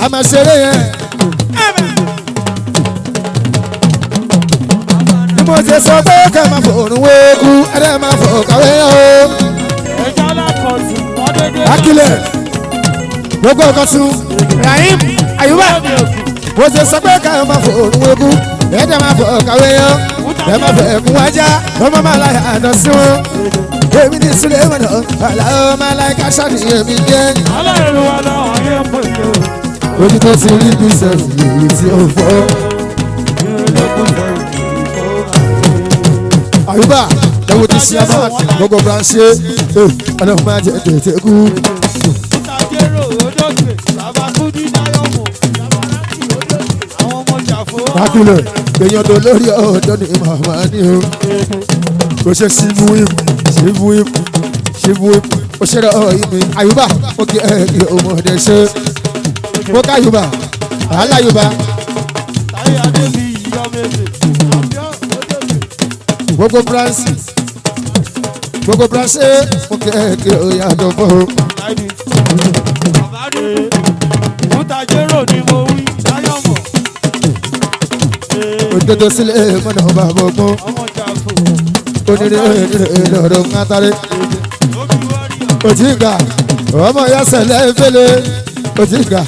a máa ṣeré yẹn. Bí mo ṣe sọ pé kẹ́ máa fòrùn wéku, ẹ̀rẹ́ máa fò kàwé o. Akílẹ̀ gbogbo Ìkọ̀tún Rahim Ayuba Bó ṣe sọ pé ká máa fòrùn wéku, ẹ̀rẹ́ máa fò kàwé yẹn. Ẹ má fẹ́ kún wájà, ọmọ máa láyà àná sí wọn. Èmi ní Sulemọ́nà, àlàó máa láyé ká ṣàníyàn mi jẹ́. Ojú tó ti rí bí sẹ́yìn èyí tí ó fọ́. Àyùbá ẹ̀wù ti ṣe àmà gbogbo branche ọlọ́run máa jẹ tètè kú. Akílẹ̀ èèyàn tó lórí ọ̀dọ́ ni màmá ní o. Kò ṣe ṣíbúwìp ṣíbúwìp ṣíbúwìp ó ṣe rẹ̀ ọ̀ ìmì Àyùbá ó kí ẹ̀ kí ọmọdé ṣe. Mo ká Àyùbá àhálà Àyùbá gbogbo branche gbogbo branche mo kí ẹ̀ kí ọ̀yàdọ̀ bọ̀ o. Òdodo sílẹ̀ mọ́nà bàbá ọgbọ́n onírè lọ́rọ̀ ńlátàrí. Òjìgà ọmọ ìyá sẹ̀lẹ̀ fẹ́lẹ̀ òjìgà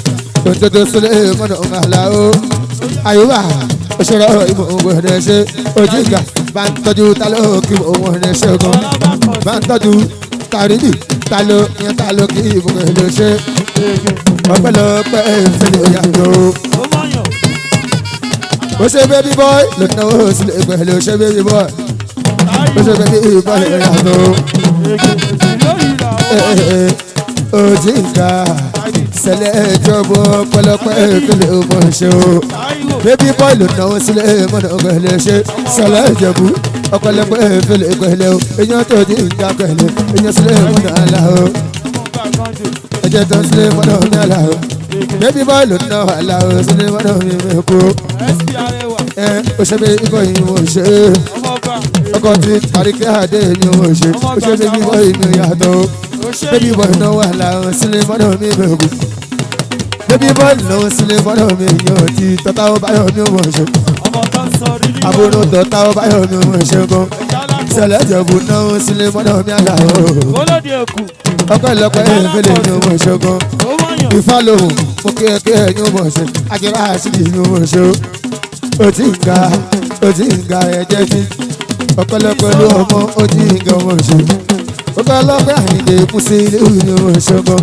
òdodo sílẹ̀ mọ́nà àlá o. Àyùbá òṣèré ìmọ̀ òun ẹ̀ ṣe òjìgà bá ń tọ́jú ta ló kí òun ẹ̀ ṣe gan. Bá ń tọ́jú tàrídì ta ló yẹn ta ló kí ìmọ̀ ẹ̀ ṣe. Ọpẹ́lọpẹ́ ìfẹ́lẹ̀ yàtọ̀. Ó ṣe baby boy lọ́nà ó sì lè pẹ̀lú ṣe baby boy. Ó ṣe baby boy yàtọ̀. Ó ti ń ga sẹlẹ̀ ìjọba ọpẹ́lọpẹ́ ìfẹ́lẹ̀ ọmọ ṣe o. Baby boy lọ́nà ó sì lè mọ̀nà pẹ̀lú ṣe sẹlẹ̀ ìjẹ̀bú. Ọpẹ́lọpẹ́ ìfẹ́lẹ̀ pẹ̀lú èèyàn tó ti ń ga pẹ̀lú èèyàn sílẹ̀ mọ̀nà àlà o. Ẹ̀jẹ̀ tó ń sílẹ̀ mọ̀nà mi àlà o. Baby boy lọ́nà àlà o sílẹ̀ mọ̀nà mi mẹ́kọ́. Ó ṣe baby boy mo ṣe ọkọ̀ tí àríkẹ́ àdé mi ò ṣe ó ṣe baby boy mi yàtọ̀ baby boy náà wà láwọn sílẹ̀ mọ́nà mi bẹ̀rù baby boy náà sílẹ̀ mọ́nà mi yóò ti tọ́ta ó báyọ̀ mi ò mọ̀ ṣe àbúrò tọ́ta ó báyọ̀ mi ò mọ̀ ṣe gan sẹlẹ̀ jẹ̀bù náà sílẹ̀ mọ́nà mi àlà o ọpẹ́lọpẹ́ ìfẹ́lẹ̀ mi ò mọ̀ ṣe gan Ifá lòun mo kí ẹ kí ẹ ní ò mọ̀ ṣe ajẹ́rẹ́ àṣírí mi ò mọ̀ ṣe o ti ń ga ó ti ń ga ẹ̀jẹ̀ tí ọpẹ́lọpẹ́ ló ọmọ ó ti ń ga ọmọ ṣe ọpẹ́lọpẹ́ àyìndé kú sí ilé ìlú ọmọ ṣọgbọn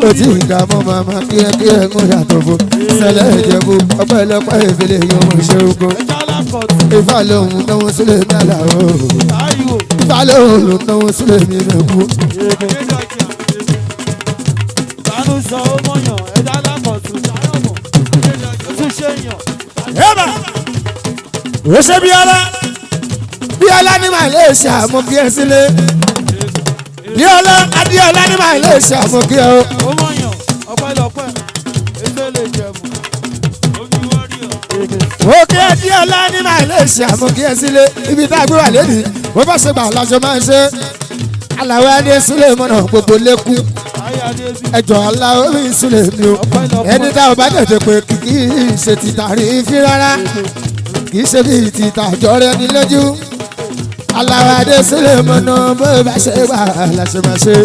ó ti ń ga mọ́ màmá kí ẹ kí ẹ ń yàtọ̀ fún sẹlẹ̀ ìjẹ̀bú ọpẹ́lọpẹ́ ìfẹ́lẹ̀ yìí ọmọ ṣe ogun Ifá lòun náwó sílẹ̀ mi àlà o Ifá lòun ló náwó sílẹ̀ mi mẹ́kú. Ó ṣe Bíọ́lá. Bíọ́lá ní Malaysia mo kí ẹ sílé Bíọ́lá Adéọlá ní Malaysia mo kí ẹ o. Mo kí ẹ Adéọlá ní Malaysia mo kí ẹ sílé ibi tá a gbé wà lẹ́nìí mo bá ṣe gbà láṣọ máa ń ṣe aláwọ̀ adé sílé mọ́nà gbogbo lẹ́kún ẹjọ́ aláwọ̀ mi sílé mi o ẹni tá a bá tètè pé kì í ṣe ti tàrí fi rárá kì í ṣe bí ti tàjọ rẹ ní lójú aláwọ̀ adé sílé mọ́nà bó bá ṣe wà láṣẹ máa ṣe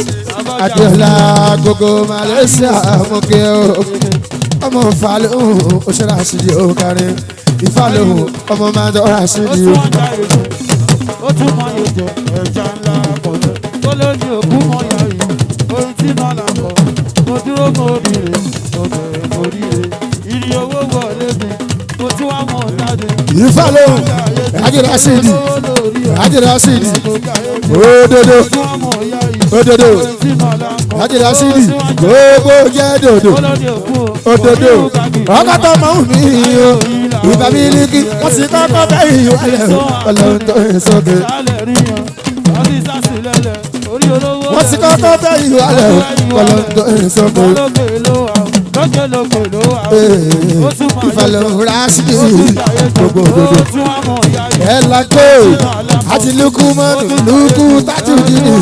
Adéọlá gbogbo Malaysia mo kí ẹ o ọmọ Fálóhùn òṣèré àṣìlè òkàrin Ìfálóhùn ọmọ máa dọ́ra àṣìlè o. Ó tún mọ ìjẹ ẹja ńlá kọ̀ọ̀tún tó lójú òkú mọ yàrá orin tí náà là kọ mo dúró mo rire mo bẹ̀rẹ̀ mo rire ìrì owó wọlé mi mo tún wá mọ̀ jáde. Ìfálóhùn àjẹrà àṣìlè àjẹrà àṣìlè òdodo òdodo àjẹrà àṣìlè gbogbo jẹ́ dòdò òdodo ọkọ tó mọ̀ mí o ìbá mílíkì wọ́n sì kọ́kọ́ bẹ́ ìwálẹ̀ ọlọ́run tó ń sókè. Wọ́n sì kọ́kọ́ bẹ́ ìwálẹ̀ ọlọ́run tó ń sókè. Ìfàlẹ̀ rásìkì gbogbo òdodo. Ẹ lágbó àti lukú mọ́nù lukú tájú jìnnì.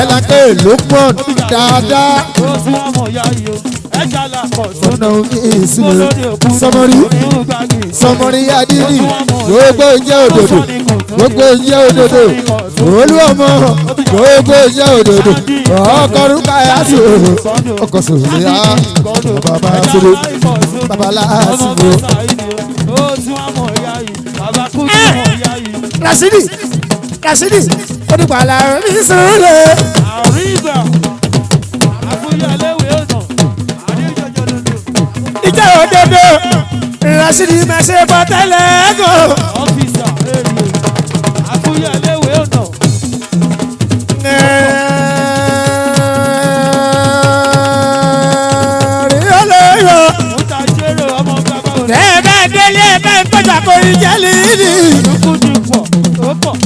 Ẹ lágbó Lukman dáadáa. Ọ̀nà omi ìsinmi sọmọrí sọmọrí adìrí gbogbo jẹ́ òdòdó gbogbo jẹ́ òdòdó olú ọmọ gbogbo jẹ́ òdòdó ọkọ̀rúkà yasù ọkọ̀ sòrò yá bàbá sòrò bàbá làásìgbò. Rasidi Rasidi onípàlà mi sùúrù. Ìjẹ́ òdodo Rasidi máa ṣe bọ́ tẹ́lẹ̀ gan. Ọ́fíìsà èrè àfúyẹ̀léwé ọ̀nà. Tẹ́ẹ̀bẹ́ délé ẹ̀bẹ́ ń tọ́jú àkórí jẹ́lì ní.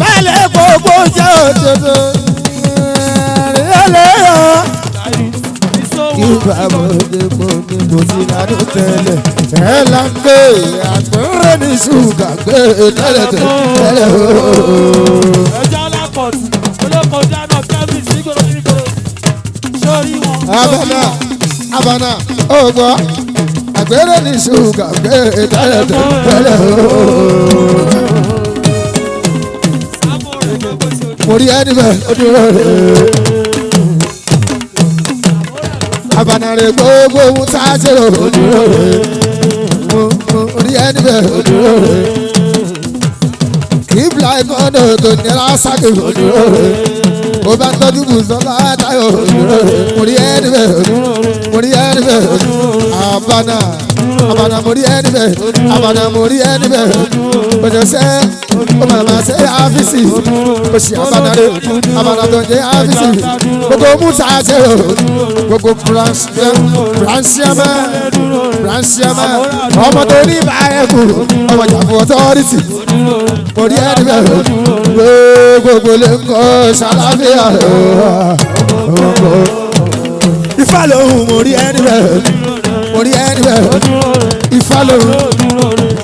Bẹ́ẹ̀lẹ̀ gbogbo jẹ́ òdodo kí bàbá òde mo ní mo ti lánú tẹ́lẹ̀ ẹ̀ là ń gbé àgbọ̀nrẹ́ ní ṣúgà gbé tẹ́lẹ̀ tẹ́lẹ̀ ooo. Ẹja alákọ̀tù olóko dáná kẹ́mí sígboro sígboro sórí wọn. Abana abana ó gbọ́ àgbẹ̀rẹ̀ ní ṣúgà gbé tẹ́lẹ̀ tẹ́lẹ̀ ooo. Mo rí ẹni bẹ́ẹ̀ ó dúró rè é. Abana rè gbogbo ohun tá a ṣe rò ó dúró rè é. Mo rí ẹni bẹ́ẹ̀ ó dúró rè é. Kíbla ìkànnì tó nira sákì ó dúró rè é. Ó bá ń tọ́jú Bùsọ́lá Táyọ̀ mo rí ẹni bẹ́ẹ̀ mo rí ẹni bẹ́ẹ̀ àbànà àbànà mo rí ẹni bẹ́ẹ̀ àbànà mo rí ẹni bẹ́ẹ̀ òṣìṣẹ́ ó màmá ṣe áfíìsì òṣì àbànà rẹ àbànà tó ń jẹ áfíìsì gbogbo musa ṣe o gbogbo branchiama ọmọ tó ní báyẹ̀kù ọmọ jàpọ̀ ọtọ́rìtì mo rí ẹni bẹ́ẹ̀ gbogbo lè kọ́ ṣàlàfíà ifá lòun mo rí ẹni bẹ́ẹ̀ mo rí ẹni bẹ́ẹ̀ ifá lòun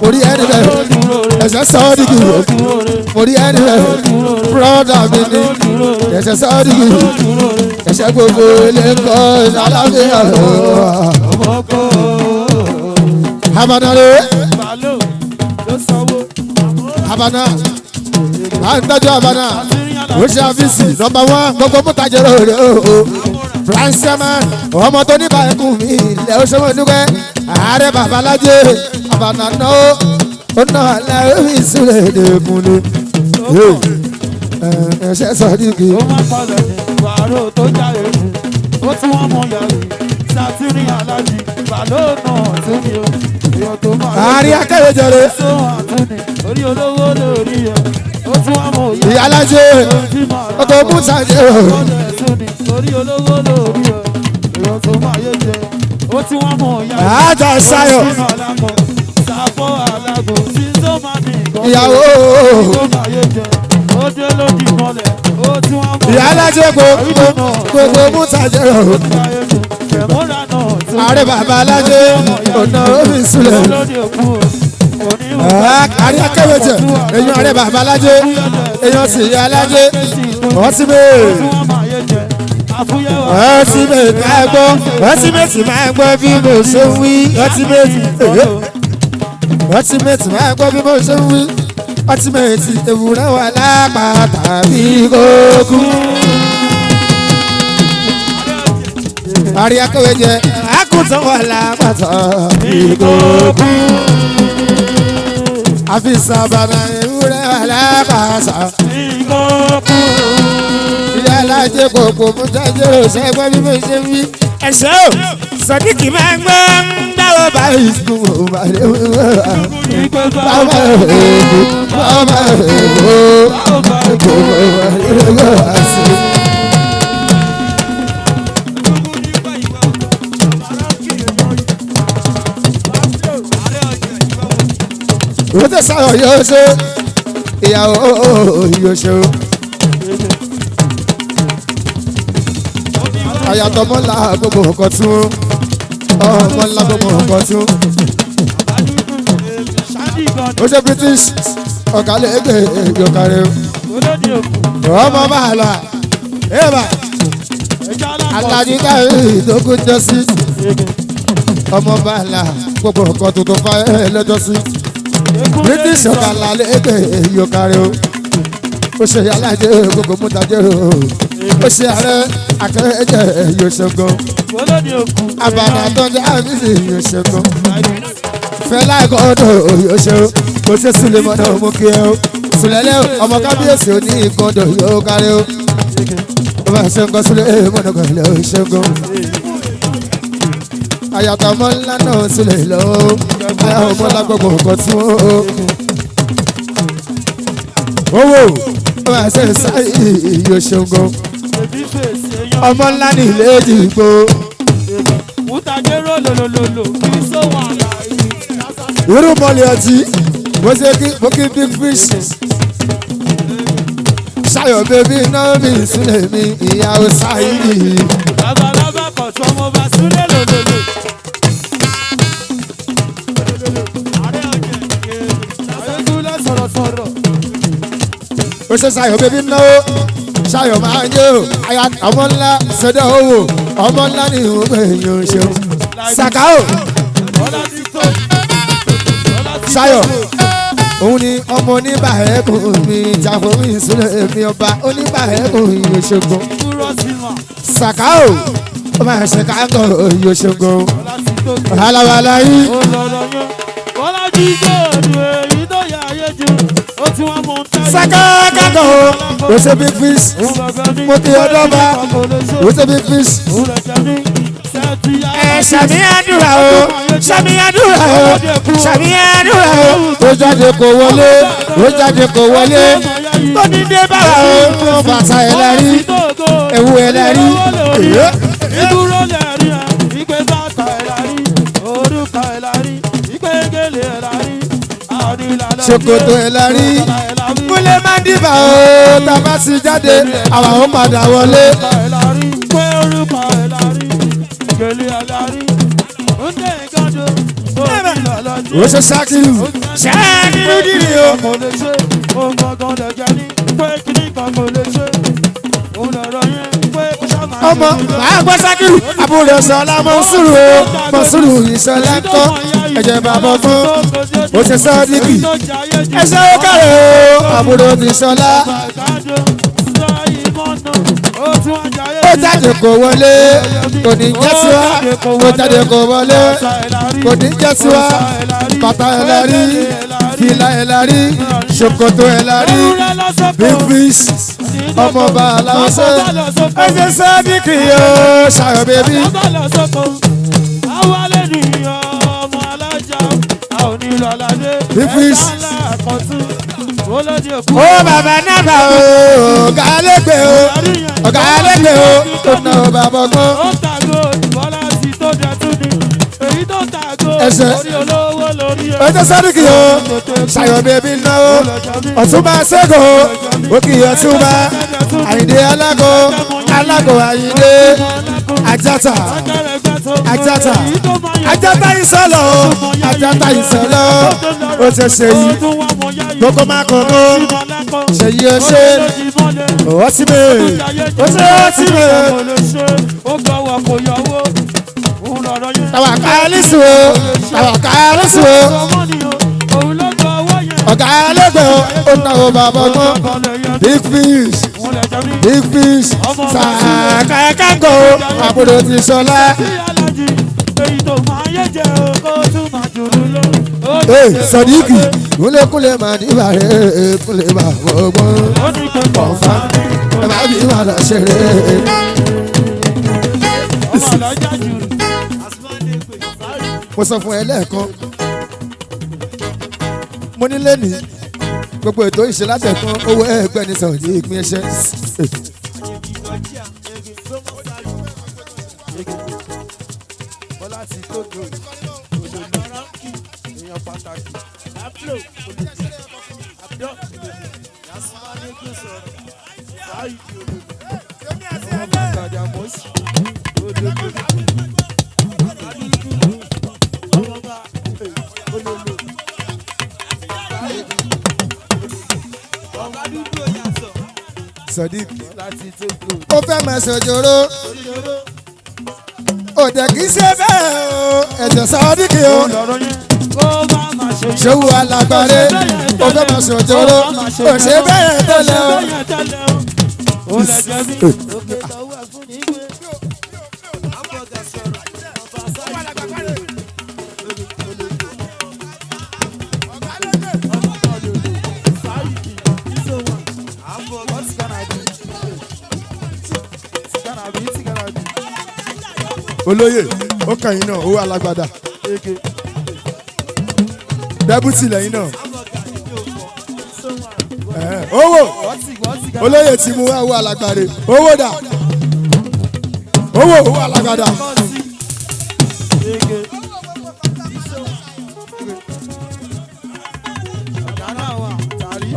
mo rí ẹni bẹ́ẹ̀ ẹ̀sẹ̀ sọ́ọ́dìgì mo rí ẹni bẹ́ẹ̀ bùrọ́dà mi ni ẹ̀sẹ̀ sọ́ọ́dìgì ẹ̀sẹ̀ gbogbo lè kọ́ ṣàlàfíà. Habana re Habana à ń tọ́jú Habana ó ṣe àfíìsì nọ́mbà 1 gbogbo mútajẹ́rọ̀ rẹ̀ o branchaman ọmọ tó ní báyìí mi ilẹ̀ ó ṣe mọ́ dúpẹ́ ààrẹ babalájẹ́ Habana náà ó ná aláwọ̀ ìsúlẹ̀ èdèkùnlé ẹ̀ṣẹ̀ sọ̀díkì. Ó máa padà ní bàárò tó jáde jù ó tún wọ́n mọ yàrá sátírì alájì bàló náà tún ni o èèyàn tó máa ààrẹ akẹ́wéjẹrẹ sóhun àtúnni orí olówó lórí ẹ ó tún wọ́n mọ yàrá ìyálájẹ́ ọkọ̀ mútajẹ́ o. orí olówó lórí ẹ èèyàn tó máa yé jẹ ó tún wọ́n mọ yàrá Àjà Ṣayọ̀. sàfọ́ alágò sí tó máa ní ìgbọ́n ìyàwó tó máa yé jẹ ó dé lódì mọ́lẹ̀ ó tún wọ́n mọ ìyálájẹ́ gbogbo mútajẹ́ o. ààrẹ babalájẹ́ ọ̀nà omi ìsúlẹ̀. Ààrẹ akẹ́wéjẹ èèyàn ààrẹ babalájẹ́ èèyàn sì yá alájẹ́ ọtí bẹ́ẹ̀ ọtí bẹ́ẹ̀ máa gbọ́ ọtí bẹ́ẹ̀ sì máa gbọ́ bí mo ṣe ń wí ọtí bẹ́ẹ̀ ọtí bẹ́ẹ̀ sì máa gbọ́ bí mo ṣe ń wí ọtí bẹ́ẹ̀ sì ewúrẹ́ wà lápá tàbí kókú. Ààrẹ akẹ́wéjẹ àkùtàn wà lápá tàbí kókú. Àfi sábàbà ewúrẹ́ wà lápá tàbí ìyá alájẹ kòkò mútajẹ́rò sẹ́gbọ́n bí mo ṣe wí. Ẹ̀ṣọ́ o, Sọ̀díkì máa ń gbọ́ ń dáwọ́ bá báyìí sùn ó bá lè wíwá. Bàbá èkó bàbá èkó èkó bàbá èkó àṣẹ. Òtẹ́ sáyọ̀ yóò ṣe ìyàwó yóò ṣe o. Àyàtọ̀ mọ́lá gbogbo nǹkan tún ọmọ ńlá gbogbo nǹkan tún. Ó ṣe British ọ̀kálẹ̀ ègbè yòkàrẹ́ o. Ọmọ máa lọ ẹ̀bà alájí káyọ̀ ìdógún jọ sí. Ọmọ máa là gbogbo nǹkan tuntun fa ẹ̀ lọ́jọ́ sí. British ọ̀kálẹ̀ ègbè yòkàrẹ́ o. Ó ṣe alájẹ gbogbo mútajẹ́ o. Ó ṣe ààrẹ akẹ́jẹ́ yóò ṣẹ́gun. Àbàdà tó ń jẹ́ àbísí yóò ṣẹ́gun. Fẹlá ìkọ́dọ̀ yóò ṣe o. Kò ṣe Sùlẹ̀mọ́nà mú kí ẹ o. Sùlẹ̀lẹ̀ ọmọ kábíyèsí ò ní ìkọ́dọ̀ yóò kárí o. Ó bá ṣe ń kọ́ Sùlẹ̀mọ́nà kọ̀ọ̀lẹ́ ò ṣẹ́gun. Àyàtọ̀ ọmọ ńlá náà sílẹ̀ lọ́wọ́. Àyà ọmọ ńlá gbogbo nǹkan tí wọ́n. Owó ó bá ṣe sáyé yóò ṣẹ́gun. Ọmọ ńlá ní ilé ìdìbò. Irú mọ́lẹ̀ ọtí mo ṣe kí mo kí big fish. Ṣayọ̀ bèbí náà mi sílẹ̀ mi ìyàwó sáyé. Labalábá kọ̀ tí ọmọ bá súlẹ̀ lòlòlò. Ayégúnlẹ̀ sọ̀rọ̀sọ̀rọ̀. Ó ṣe Ṣayọ̀ bèbí náà Ṣayọ̀ máa ń yé o. Aya ọmọ ńlá sọdọ̀ owó ọmọ ńlá ní ìwé èèyàn ṣeun. Sàkáò Bọ́lá ti tó. Bọ́lá ti tó. Ṣayọ̀ òun ni ọmọ oníbàárẹ̀kùn mi jàpọ̀ mi ìsúlẹ̀ mi ọba oníbàárẹ̀kùn yóò ṣogun. Kúrọ́ sí mà. Sàkáò ó máa ṣe káńgọ̀ yóò ṣogun. Bọ́lá ti tó. Alábàlá yìí. Ó lọ̀rọ̀ yẹn. Bọ́lá jí góòlù èyí tó yà ayé jù. Ó ti wọ́n mú un táyé. Sàkàkàkọ̀ o ṣe big fish. Mo kí ọdọ́ba o ṣe big fish. Ẹ ṣàmì àdúrà o, ṣàmì àdúrà o, ṣàmì àdúrà o. Ó jáde kò wọlé, ó jáde kò wọlé. Tó ní dé bá wa o. Ó bàtà ẹ̀ lẹ́rí, ẹ̀wù ẹ̀ lẹ́rí. Ìdúró lẹ́rí ẹ̀, ìgbé bàtà ẹ̀ lárí, orúkọ ẹ̀ lárí, ìgbé gèlè ẹ̀ lárí, àdìlà lọ́dí Ṣòkòtò ẹ̀ lárí. Kúnlé má dìbà o, tá a bá sì jáde, àwa ó padà wọlé. Ẹ̀ lárí, pé orúkọ ẹ̀ lárí, gèlè ẹ̀ lárí, ó dé ìgàdó, òdìlà lọ́dí. Ó ṣe ṣákìrù. Ṣáàdìrú dìrì o. Kò lè ṣe, òun gangan lè jẹ́ ní, pé kíní kan kò lè ṣe, òun lọ̀rọ̀ yẹn, pé kó ṣáà máa ṣe Ọmọ mí lọ. màá gbọ́ ṣákìrù. Àbúrò Ṣọlá Mọ́sùrù o, Mọ́sùrù Ìṣọlá ń kọ́. Ẹ̀jẹ̀ bàbá fún. Ó ṣe sọ́ọ́díkì. Ẹ̀ṣẹ̀ ó kẹ̀rẹ̀ o, àbúrò ti Ṣọlá. Ó jáde kò wọlé, kò ní jẹ́ sí wa. Ó jáde kò wọlé, kò ní jẹ́ sí wa. Bàtà ẹ̀ la rí, fìlà ẹ̀ la rí, ṣòkòtò ẹ̀ la rí. Big fish, ọmọọba aláwọ̀ ṣe. Ẹ ṣe sọ́ọ́díkì o, ṣàyọ̀ bèbí. Big fish. Ó bàbá náà bá o. Ọ̀gá alẹ́gbẹ̀ o, ọ̀gá alẹ́gbẹ̀ o, ó ná ọba bọ̀gbọ́n. Ó tàgó Bọ́lá ti tó jẹ tún ni, èyí tó tàgó Ẹsẹ̀. orí olówó lórí ẹ̀. Ó jẹ́ sọ́díkì o, ṣàyọ̀ bèbí náwó. Ọ̀túnba Ṣẹ́gun o, òkì Ọ̀túnba, Àyìndé Alágo, Alágo Àyìndé, Àjàtà, Àjàtà, Àjàtà ìsọ̀lọ̀ o, Àjàtà ìsọ̀lọ̀ o, ó ṣe ṣèyí, kókó má kókó, ṣèyí ó ṣe, ó sì bèèrè, ó ṣe ó sì bèèrè. Tàwa kálísù o, tàwa kálísù o, ọ̀gá alẹ́gbẹ̀ o, ó náwó bàbá ọgbọ́n. Big fish, big fish, sàkàkàkọ̀ o, àbúrò ti sọlá. Ee, Sọ̀díkì, kúnlékúnlé máa ní ìbàrẹ̀, kúnlé bàbá ọgbọ́n. Kọ̀ǹfà, ẹ bá bí wàhálà ṣeré. Mo sọ fún ẹ lẹ́ẹ̀kan, mo ní lẹ́nìí, gbogbo ètò ìṣe látẹ̀kún owó ẹgbẹ́ ní sọ̀dí ìpín ẹṣẹ́. Sọ̀dí ó fẹ́ máa ṣòjòrò òdẹ kì í ṣe bẹ́ẹ̀ o ẹ̀jẹ̀ Sọ̀díkì o ṣòwò alágbàre ó fẹ́ máa ṣòjòrò ò ṣe bẹ́ẹ̀ tẹ́lẹ̀ o. Olóyè ó kàn yín náà owó alágbádá dẹ́bùtì lẹ́yìn náà owó olóyè tí mú wá owó alágbàre owó dà owó owó alágbádá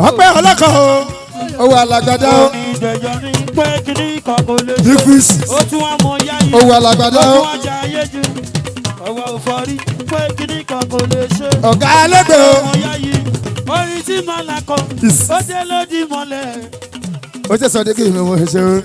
ọpẹ́ ọlọ́kọ̀ o owó alágbádá o big fish owó alágbádá o ọ̀gá alẹ́gbẹ̀ o Orin tí màá là kọ, ó dé lódì mọ́lẹ̀. ó jẹ́ sọ dékì mi mo ṣe o.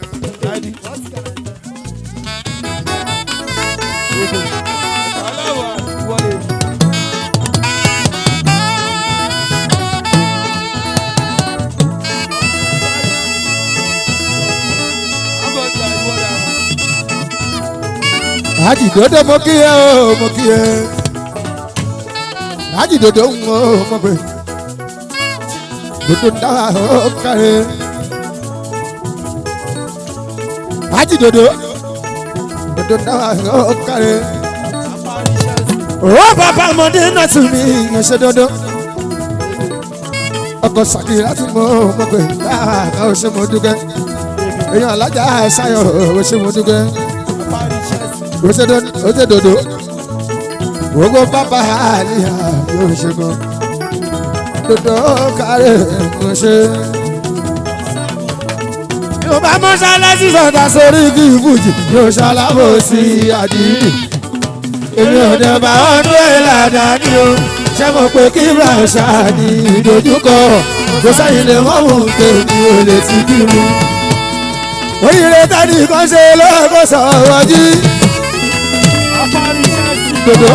Àjìdòdò mo kí ẹ o mo kí ẹ àjìdòdò ń o mo pè. Dodo dára ó kárẹ̀. Ájì dodo. Dodo dára ó kárẹ̀. Ó bàbá ọmọdé náà tún mi ìyànṣẹ́ dodo. Ọkọ̀ Ṣàkírà tún mọ́ ọmọ pé dáa ó ṣe mo dúpẹ́. Èèyàn alájà ṣayọ̀ ó ṣe mo dúpẹ́. Ó ṣe dodo. Gbogbo bàbá àlìyá yóò ṣe gan. Dodo kárẹ̀ mo ṣe. Yóò bá mọ́ṣáláṣí sọ̀dá sórí igi ìbùjì yóò ṣalábò sí àdìrí. Èmi ò dẹ̀ bá ọdún ìlànà ni o. Ṣé mo pé kí Bàṣà ní ìdojúkọ? Kò sẹ́yìn lè mọ́ mú tèmi ò lè ti kírun. Oríire tani kan ṣe lọ́kọ̀ sọ̀rọ̀ jí. Dodo.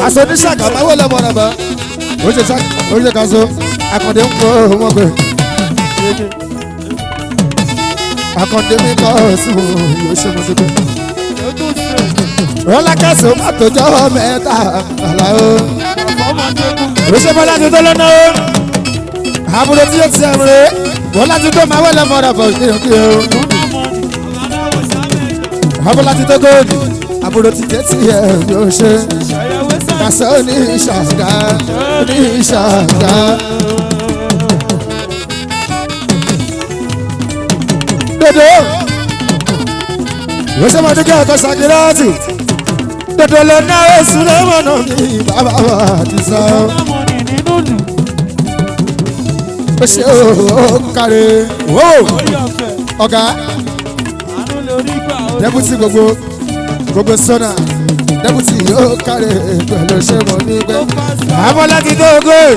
Aṣọ oníṣàkà máa wọ lọ́mọ rẹ̀ bọ́. Ó ṣe kaṣọ, Akàndé ń kó wọn pé. Akàndé mi kọ́ sí wo yóò ṣe mo dúpẹ́. Wọ́n lákàṣọ má tó jọ́ mẹ́ta àlàó. Ó ṣe Bọ́lá ti tó lọ́nà o. Àbúrò tí ó ti ẹ̀rù Bọ́lá ti tó máa wọ lọ́mọ rẹ̀ bọ̀ kí o kí o. Àbúrò ti tó góòlù, àbúrò ti tẹ́ tí ẹ̀ yóò ṣe. Kàṣọ oníṣàgá oníṣàgá. Dodo yóò ṣe mọ̀tò kí ọkọ̀ ṣàkírọ́ọ̀tì. Dodo ló ná oṣù lọ́mọ̀nà mi bàbá wa ti sọ. Ó ṣe ó kárẹ̀ ọ̀gá dẹ́bùtì gbogbo gbogbo sọ́nà dẹ́bùtì yóò kárẹ̀ pẹ̀lú ṣé mo ní pẹ́. Àbọ̀lá ti tó gold.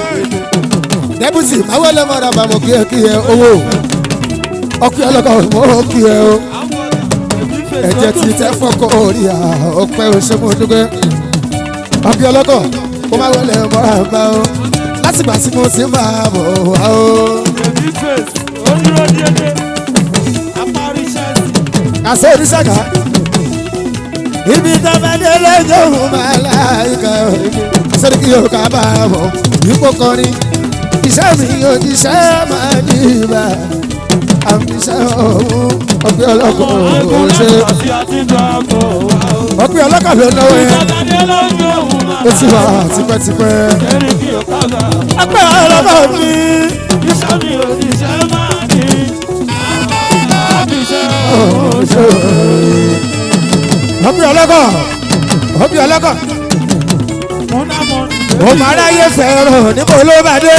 Dẹ́bùtì máa wọlé mọ́ra bá mo kí ẹ kí ẹ owó ọkùnrin ọlọ́kọ̀ mo kí ẹ o ẹ̀jẹ̀ ti tẹ́ fọ́kọ̀ orí à ọpẹ́ oṣù mo dúpẹ́ ọkùnrin ọlọ́kọ̀ kó má wọlé mọ́ra bá o látìgbà tí mo ti máa bọ̀ wá o. Kàṣẹ oníṣàkà ibi tó bá dé lọ́jọ́ òun máa láìka sẹ́ríkì yóò ká bá bọ̀ ipò kọrin iṣẹ́ mi ò ní iṣẹ́ máa ní ibà àmì iṣẹ́ òun ọ̀pẹ ọlọ́kọ̀ ò ṣe ọ̀pẹ ọlọ́kọ̀ ló náwó yẹn ó ti wà tipẹ́tipẹ́ Ọpẹ́ ọlọ́kọ̀ mi. ò ṣe Ọpẹ́ ọlọ́kọ̀. Ọpẹ́ ọlọ́kọ̀. Ó máa ráyè fẹ́ràn níbo ló bá dé.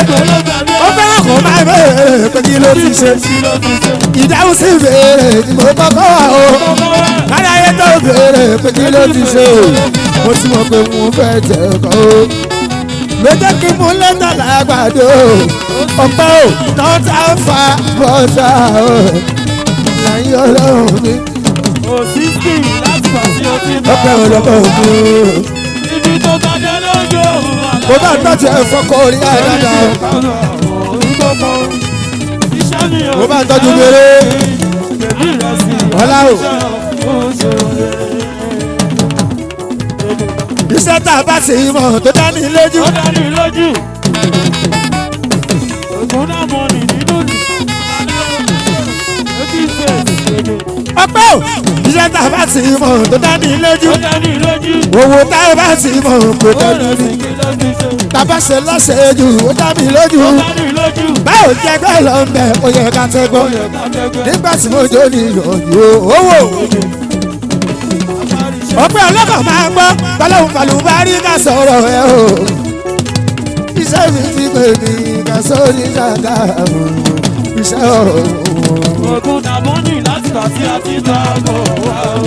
Ó fẹ́ràn kó máa béèrè pé kí ló ti ṣe. Ìdáhùn sí ìbéèrè ni mo kọ́kọ́ wà o. Káráyé tó Béèrè pé kí ló ti ṣe o. Mo ti mọ̀ pé mo fẹ́ jẹ̀ kọ́ o. ló jẹ́ kí mú lẹ́tà Lágbàdo ọpẹ́ o. tọ́ta ń fa bọ́tà o. Láyé ọlọ́run mi. Ọpẹ́ ọlọ́kọ̀ mi. Mo bá tọ́jú ẹ̀fọ́ kọ orí àdáda o. Mo bá tọ́jú bèrè. Ọlá o. Iṣẹ́ tá a bá sì mọ̀ tó dání lójú. Ó dání lójú. Ògùn náà mọ̀ ní nínú ìlú. Ọpẹ́ o. Iṣẹ́ tá a bá sì mọ̀ tó dání lójú. Ó dání lójú. Owó tá a bá sì mọ̀ kò Ó tọ́jú lọ ní. sí kí ló fi ṣe. Tàbá ṣe lọ́sẹ̀ẹ́jù ó dá mi lójú. Ó dání lójú. Báwo jẹ́ gbẹ́ lọ ń bẹ̀ ó yẹ ká tẹ́ gbọ́. Ó yẹ ká tẹ́gbẹ́. Nígbà tí mo jó ní ìyọ̀yò owó. Ọpẹ́ ọlọ́kọ̀ máa ń gbọ́ tọ́lọ́hún fàlùbárí ká Sọ̀rọ̀ ẹ o. Iṣẹ́ mi ti pè mí ká sórí ṣàgá o. Iṣẹ́ ọ̀hún. Ògùn náà mọ̀ ní láti gbà tí a ti ta bọ̀ wá o.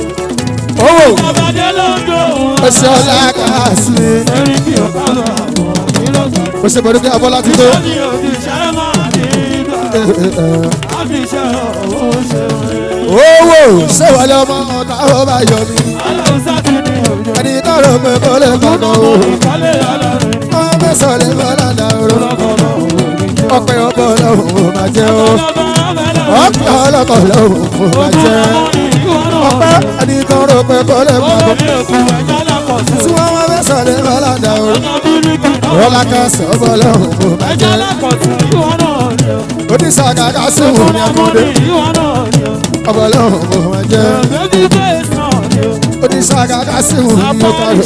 owó. Ọbàdé lójú òun. Ó ṣe ọlá kàásì. Erin kí o ká lọ àbọ̀ kí ló sọ. Ó ṣe pẹ̀lú kí Abọ́lá ti tó. Iṣẹ́ mi ò ti ṣe máa ní ìgbà. Àfi iṣẹ́ òun ṣe rẹ̀. Owó ṣé wọlé ọmọ táwọn bá yọ mí. Aláwùsá ti ní òjò. Ẹni tọrọ pé kó lè kọ̀kọ̀ o. Ìkọ́lé ọlọ́run. Wọ́n mẹ́sàn-án lè bọ́lá dàrú. Ọpẹ́ ọpẹ́ ọlọ́run ò máa jẹ́ o. Ọpẹ́ ọlọ́kọ̀ ọlọ́run ò máa jẹ́. Ọpẹ́ ẹni tó rò pé kò lè pàgọ́. Tí wọ́n wá fẹ́ sọ̀rọ̀ ọ̀làdà o. Ọlá kan sọ bọ́lọ́hùn kò bá jẹ́. Oníṣàgà ká sí òun ní akúndé. Ọbọ̀lọ́hùn kò bá jẹ́. Oníṣàgà ká sí òun ní ọkàrò.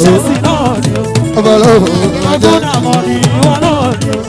Ọbọ̀lọ́hùn kò bá jẹ́.